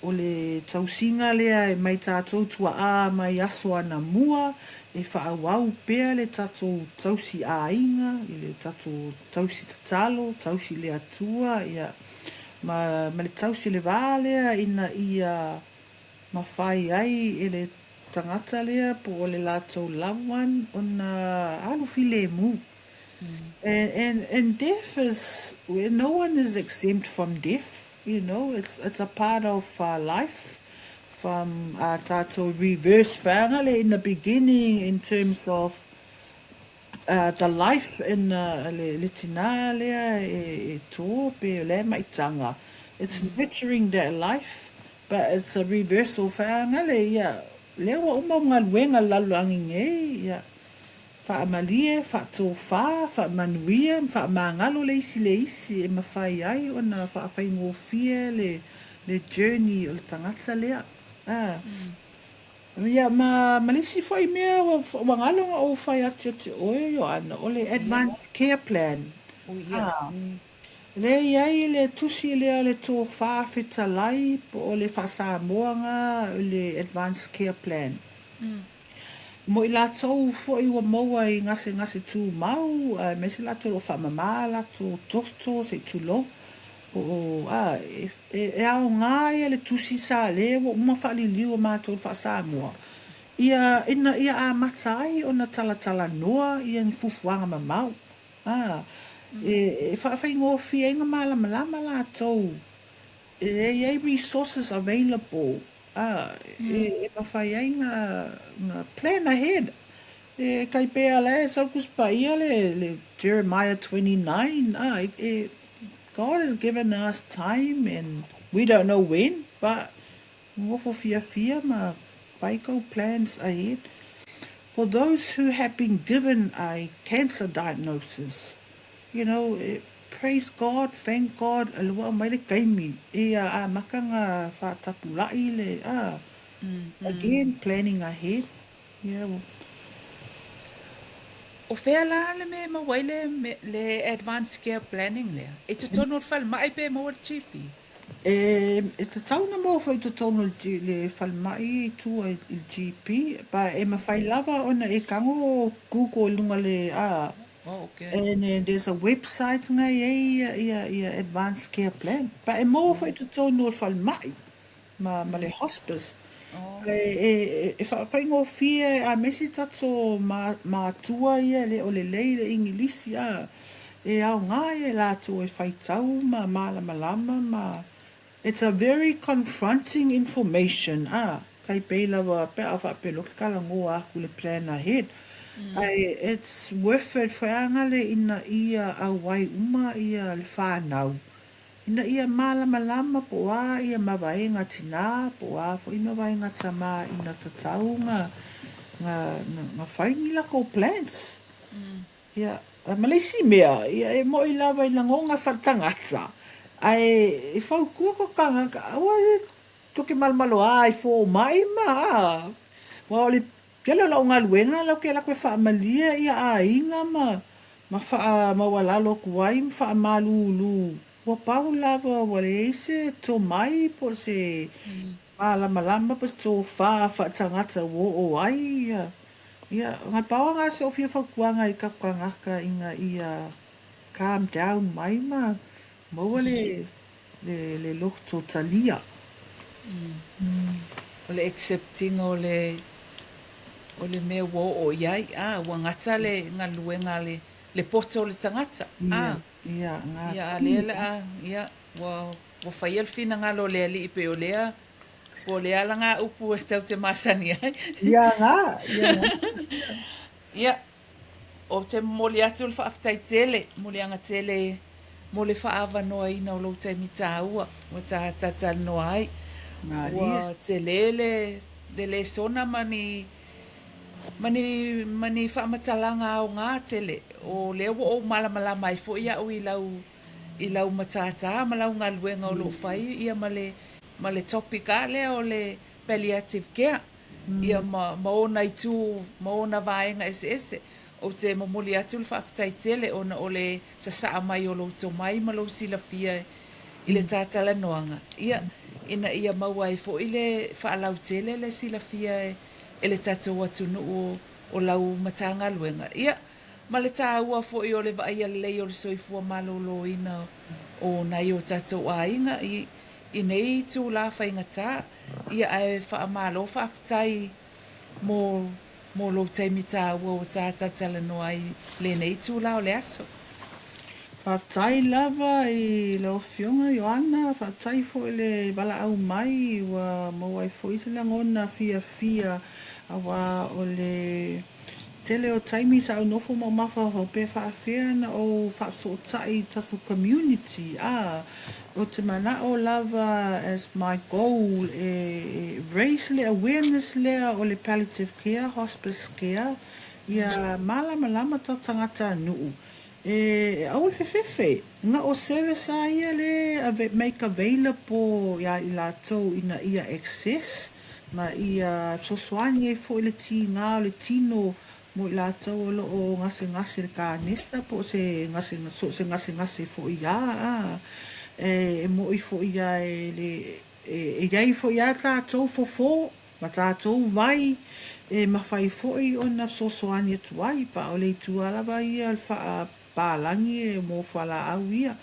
o le tausiga lea e mai tatou tuaā mai aso anamua, e faaauau pea le tatou tausi aiga i le tatou tausi tatalo, tausi le Atua, ia, ma, ma le tausi le vā lea ina ia mafai ai e le tagata lea po o le latou loved one ona alu filemu. And, and, and death is, no one is exempt from death, you know, it's, it's a part of uh, life from uh, tātou reverse family in the beginning in terms of uh, the life in uh, le, le tinā lea e, e tō pe le maitanga. It's nurturing that life. But it's a reversal faagale ia lea ua uma ou galuega i le lalolagi nei ia faamalie, faatofa, faamanuia ma faamagalo le isi i le isi e mafai ai ona faafaigofie le le journey o le tagata lea. A ia ma ma le isi foi mea ua ua galo ona ou fai atu ia te oe Ioana o le advance care plan. A Lea e i ai le tusi lea o le Tofa Fetalai po o le Faa-Samoa na o le Advance Care Plan. Mo i latou foi ua maua i gasegase tumau aemaise latou o lo o faamama latou toto se i tulou po o a e aoga ia le tusi sa lea ua uma faaliliu e matou i le Faa-Samoa ia ina ia amata ai ona talatalanoa ia ni fuafuaga mamao. Ā, e faafaigofie ai ona malamalama latou, e i ai resources available, ā, e mafai ai ona plan ahead. E tai pei lava la e sau le Tusi Paia le Jeremiah 29, ā, e, God has given us time and we don't know when, but Nofo fiafia ma pai kou plans ahead. For those who have been given a cancer diagnosis, you know, praise God, thank God, e lua mai le taimi ia amata nga whaatapulai le, ah, again, planning ahead, yeah. O fea la le mea e maua ai le, le advance care planning lea? I totonu o le falemai pe maua i le GP? E tatau ona maua foi i totonu o le falemai i tua i le GP, but e mafai lava ona e tago Google i luga le a, and then there's a website na i ai ia ia advance care plan. But e maua foi i totonu o le falemai ma ma le hospice. E faafaigofie aemaise tatou matua ia e le o lelei le Igilisi a, e aoga ia i latou e faitau ma malamalama ma It's a very confronting information a, kai pei lava pe a faapea loa ke talanoa aku le plan ahead ae it's worth it feagale ina ia auai uma ia le whanau Ina ia mālamalama po o a ia mavaega tinā, po o a foi mavaega tamā ina tatau nga, nga, nga whai ni lako plans. Ia, ma le isi mea, ia e mo'i lava i lagoga whaletangata, ae e whaukua ko kangaka, aua e toke malomalo a i fōmai ma, a, wa o le Tele o lau galuega lau ke lako e faamalie ia aiga ma ma faamaualalo atu ai ma faamalulu. Ua pau lava ua leai se tomai po o se malamalama po o se tofa faatagata ua oo ai ia. Ia, na pau lava se ofia fautuaga i taku tagata ina ia calm down mai ma maua le le le loto talia. O le accepting o le o le mea ua oo i ai, a, ua gata le galuega a le le poto o le tagata, a. Ia, ia, nga Ia, a lea le a, ia, ua ua faia le finagalo o le Alii pei o lea, po o le ala nga upu e tau te masani ai. Ia nga, ia nga. Ia, Ou te momoli atu le faafetai tele, moliaga tele mo le faaavanoaina o lou taimi tāua ua ta talatalanoa ai. Malie. Ua tele le, le lesona ma ni, ma ni, ma ni faamatalaga aoga tele. O lea ua ou malamalama ai foi au i lau, i lau matata ma lau galuega o lo o fai ia ma le, ma le topic a lea o le palliative care. ia ma, ma ona itu, ma ona vaega eseese. Ou te momoli atu le faafetai tele ona o le sasaa mai o lou tomai ma lou silafia i le tatalanoaga, ia, ina ia maua ai foi le faalautele le silafia e le tatou atunuu o lau Matagaluega, ia, ma le taua foi o le vaaia lelei o le soifua maloloina o nai o tatou aiga i, i nei itulā faigata. Ia ae faamalo faafetai mo mo lou taimi tāua ua ta talatalanoa ai lenei itulā o le aso. Faafetai lava i lau Afioga Ioana, faafetai foi i le valaau mai ua maua ai foi se lagona fiafia aua o le Tele o taimi sa ou nofo ma ou mafaufau pe faafefea ona ou faafesootai i tatou community a ou te manao lava as my goal e raise le awareness lea o le palliative care, hospice care ia malamalama tatou tagatanuu e aua le fefefe na o service a ia le make available ia i latou ina ia access ma ia fesoasoani ai foi le tiga o le tino mo i latou o lo o gasegase i le kanesa po o se gase, so o se gasegase foi lava a. E moni foi lava e le e i ai foi lava tatou fofo ma tatou vai e mafai foi ona fesoasoani atu ai, pa o le itu lava lava ia o le faapapalagi e mo fualaau ia.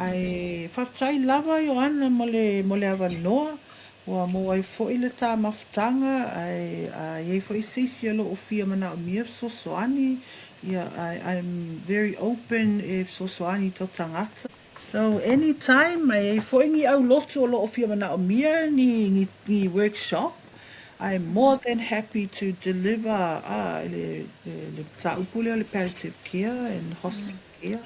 Ae faafetai lava Ioana mo le mo le avanoa ua maua ai foi le ta mafutaga ae a i ai foi se isi o lo o fia manaomia fesoasoani, ia I'm very open e fesoasoani i tau tagata. So anytime e i ai foi ni aulotu o lo o fia manaomia ni ni ni workshop, I'm more than happy to deliver a i le le mataupu lea o le palliative care and hospice care.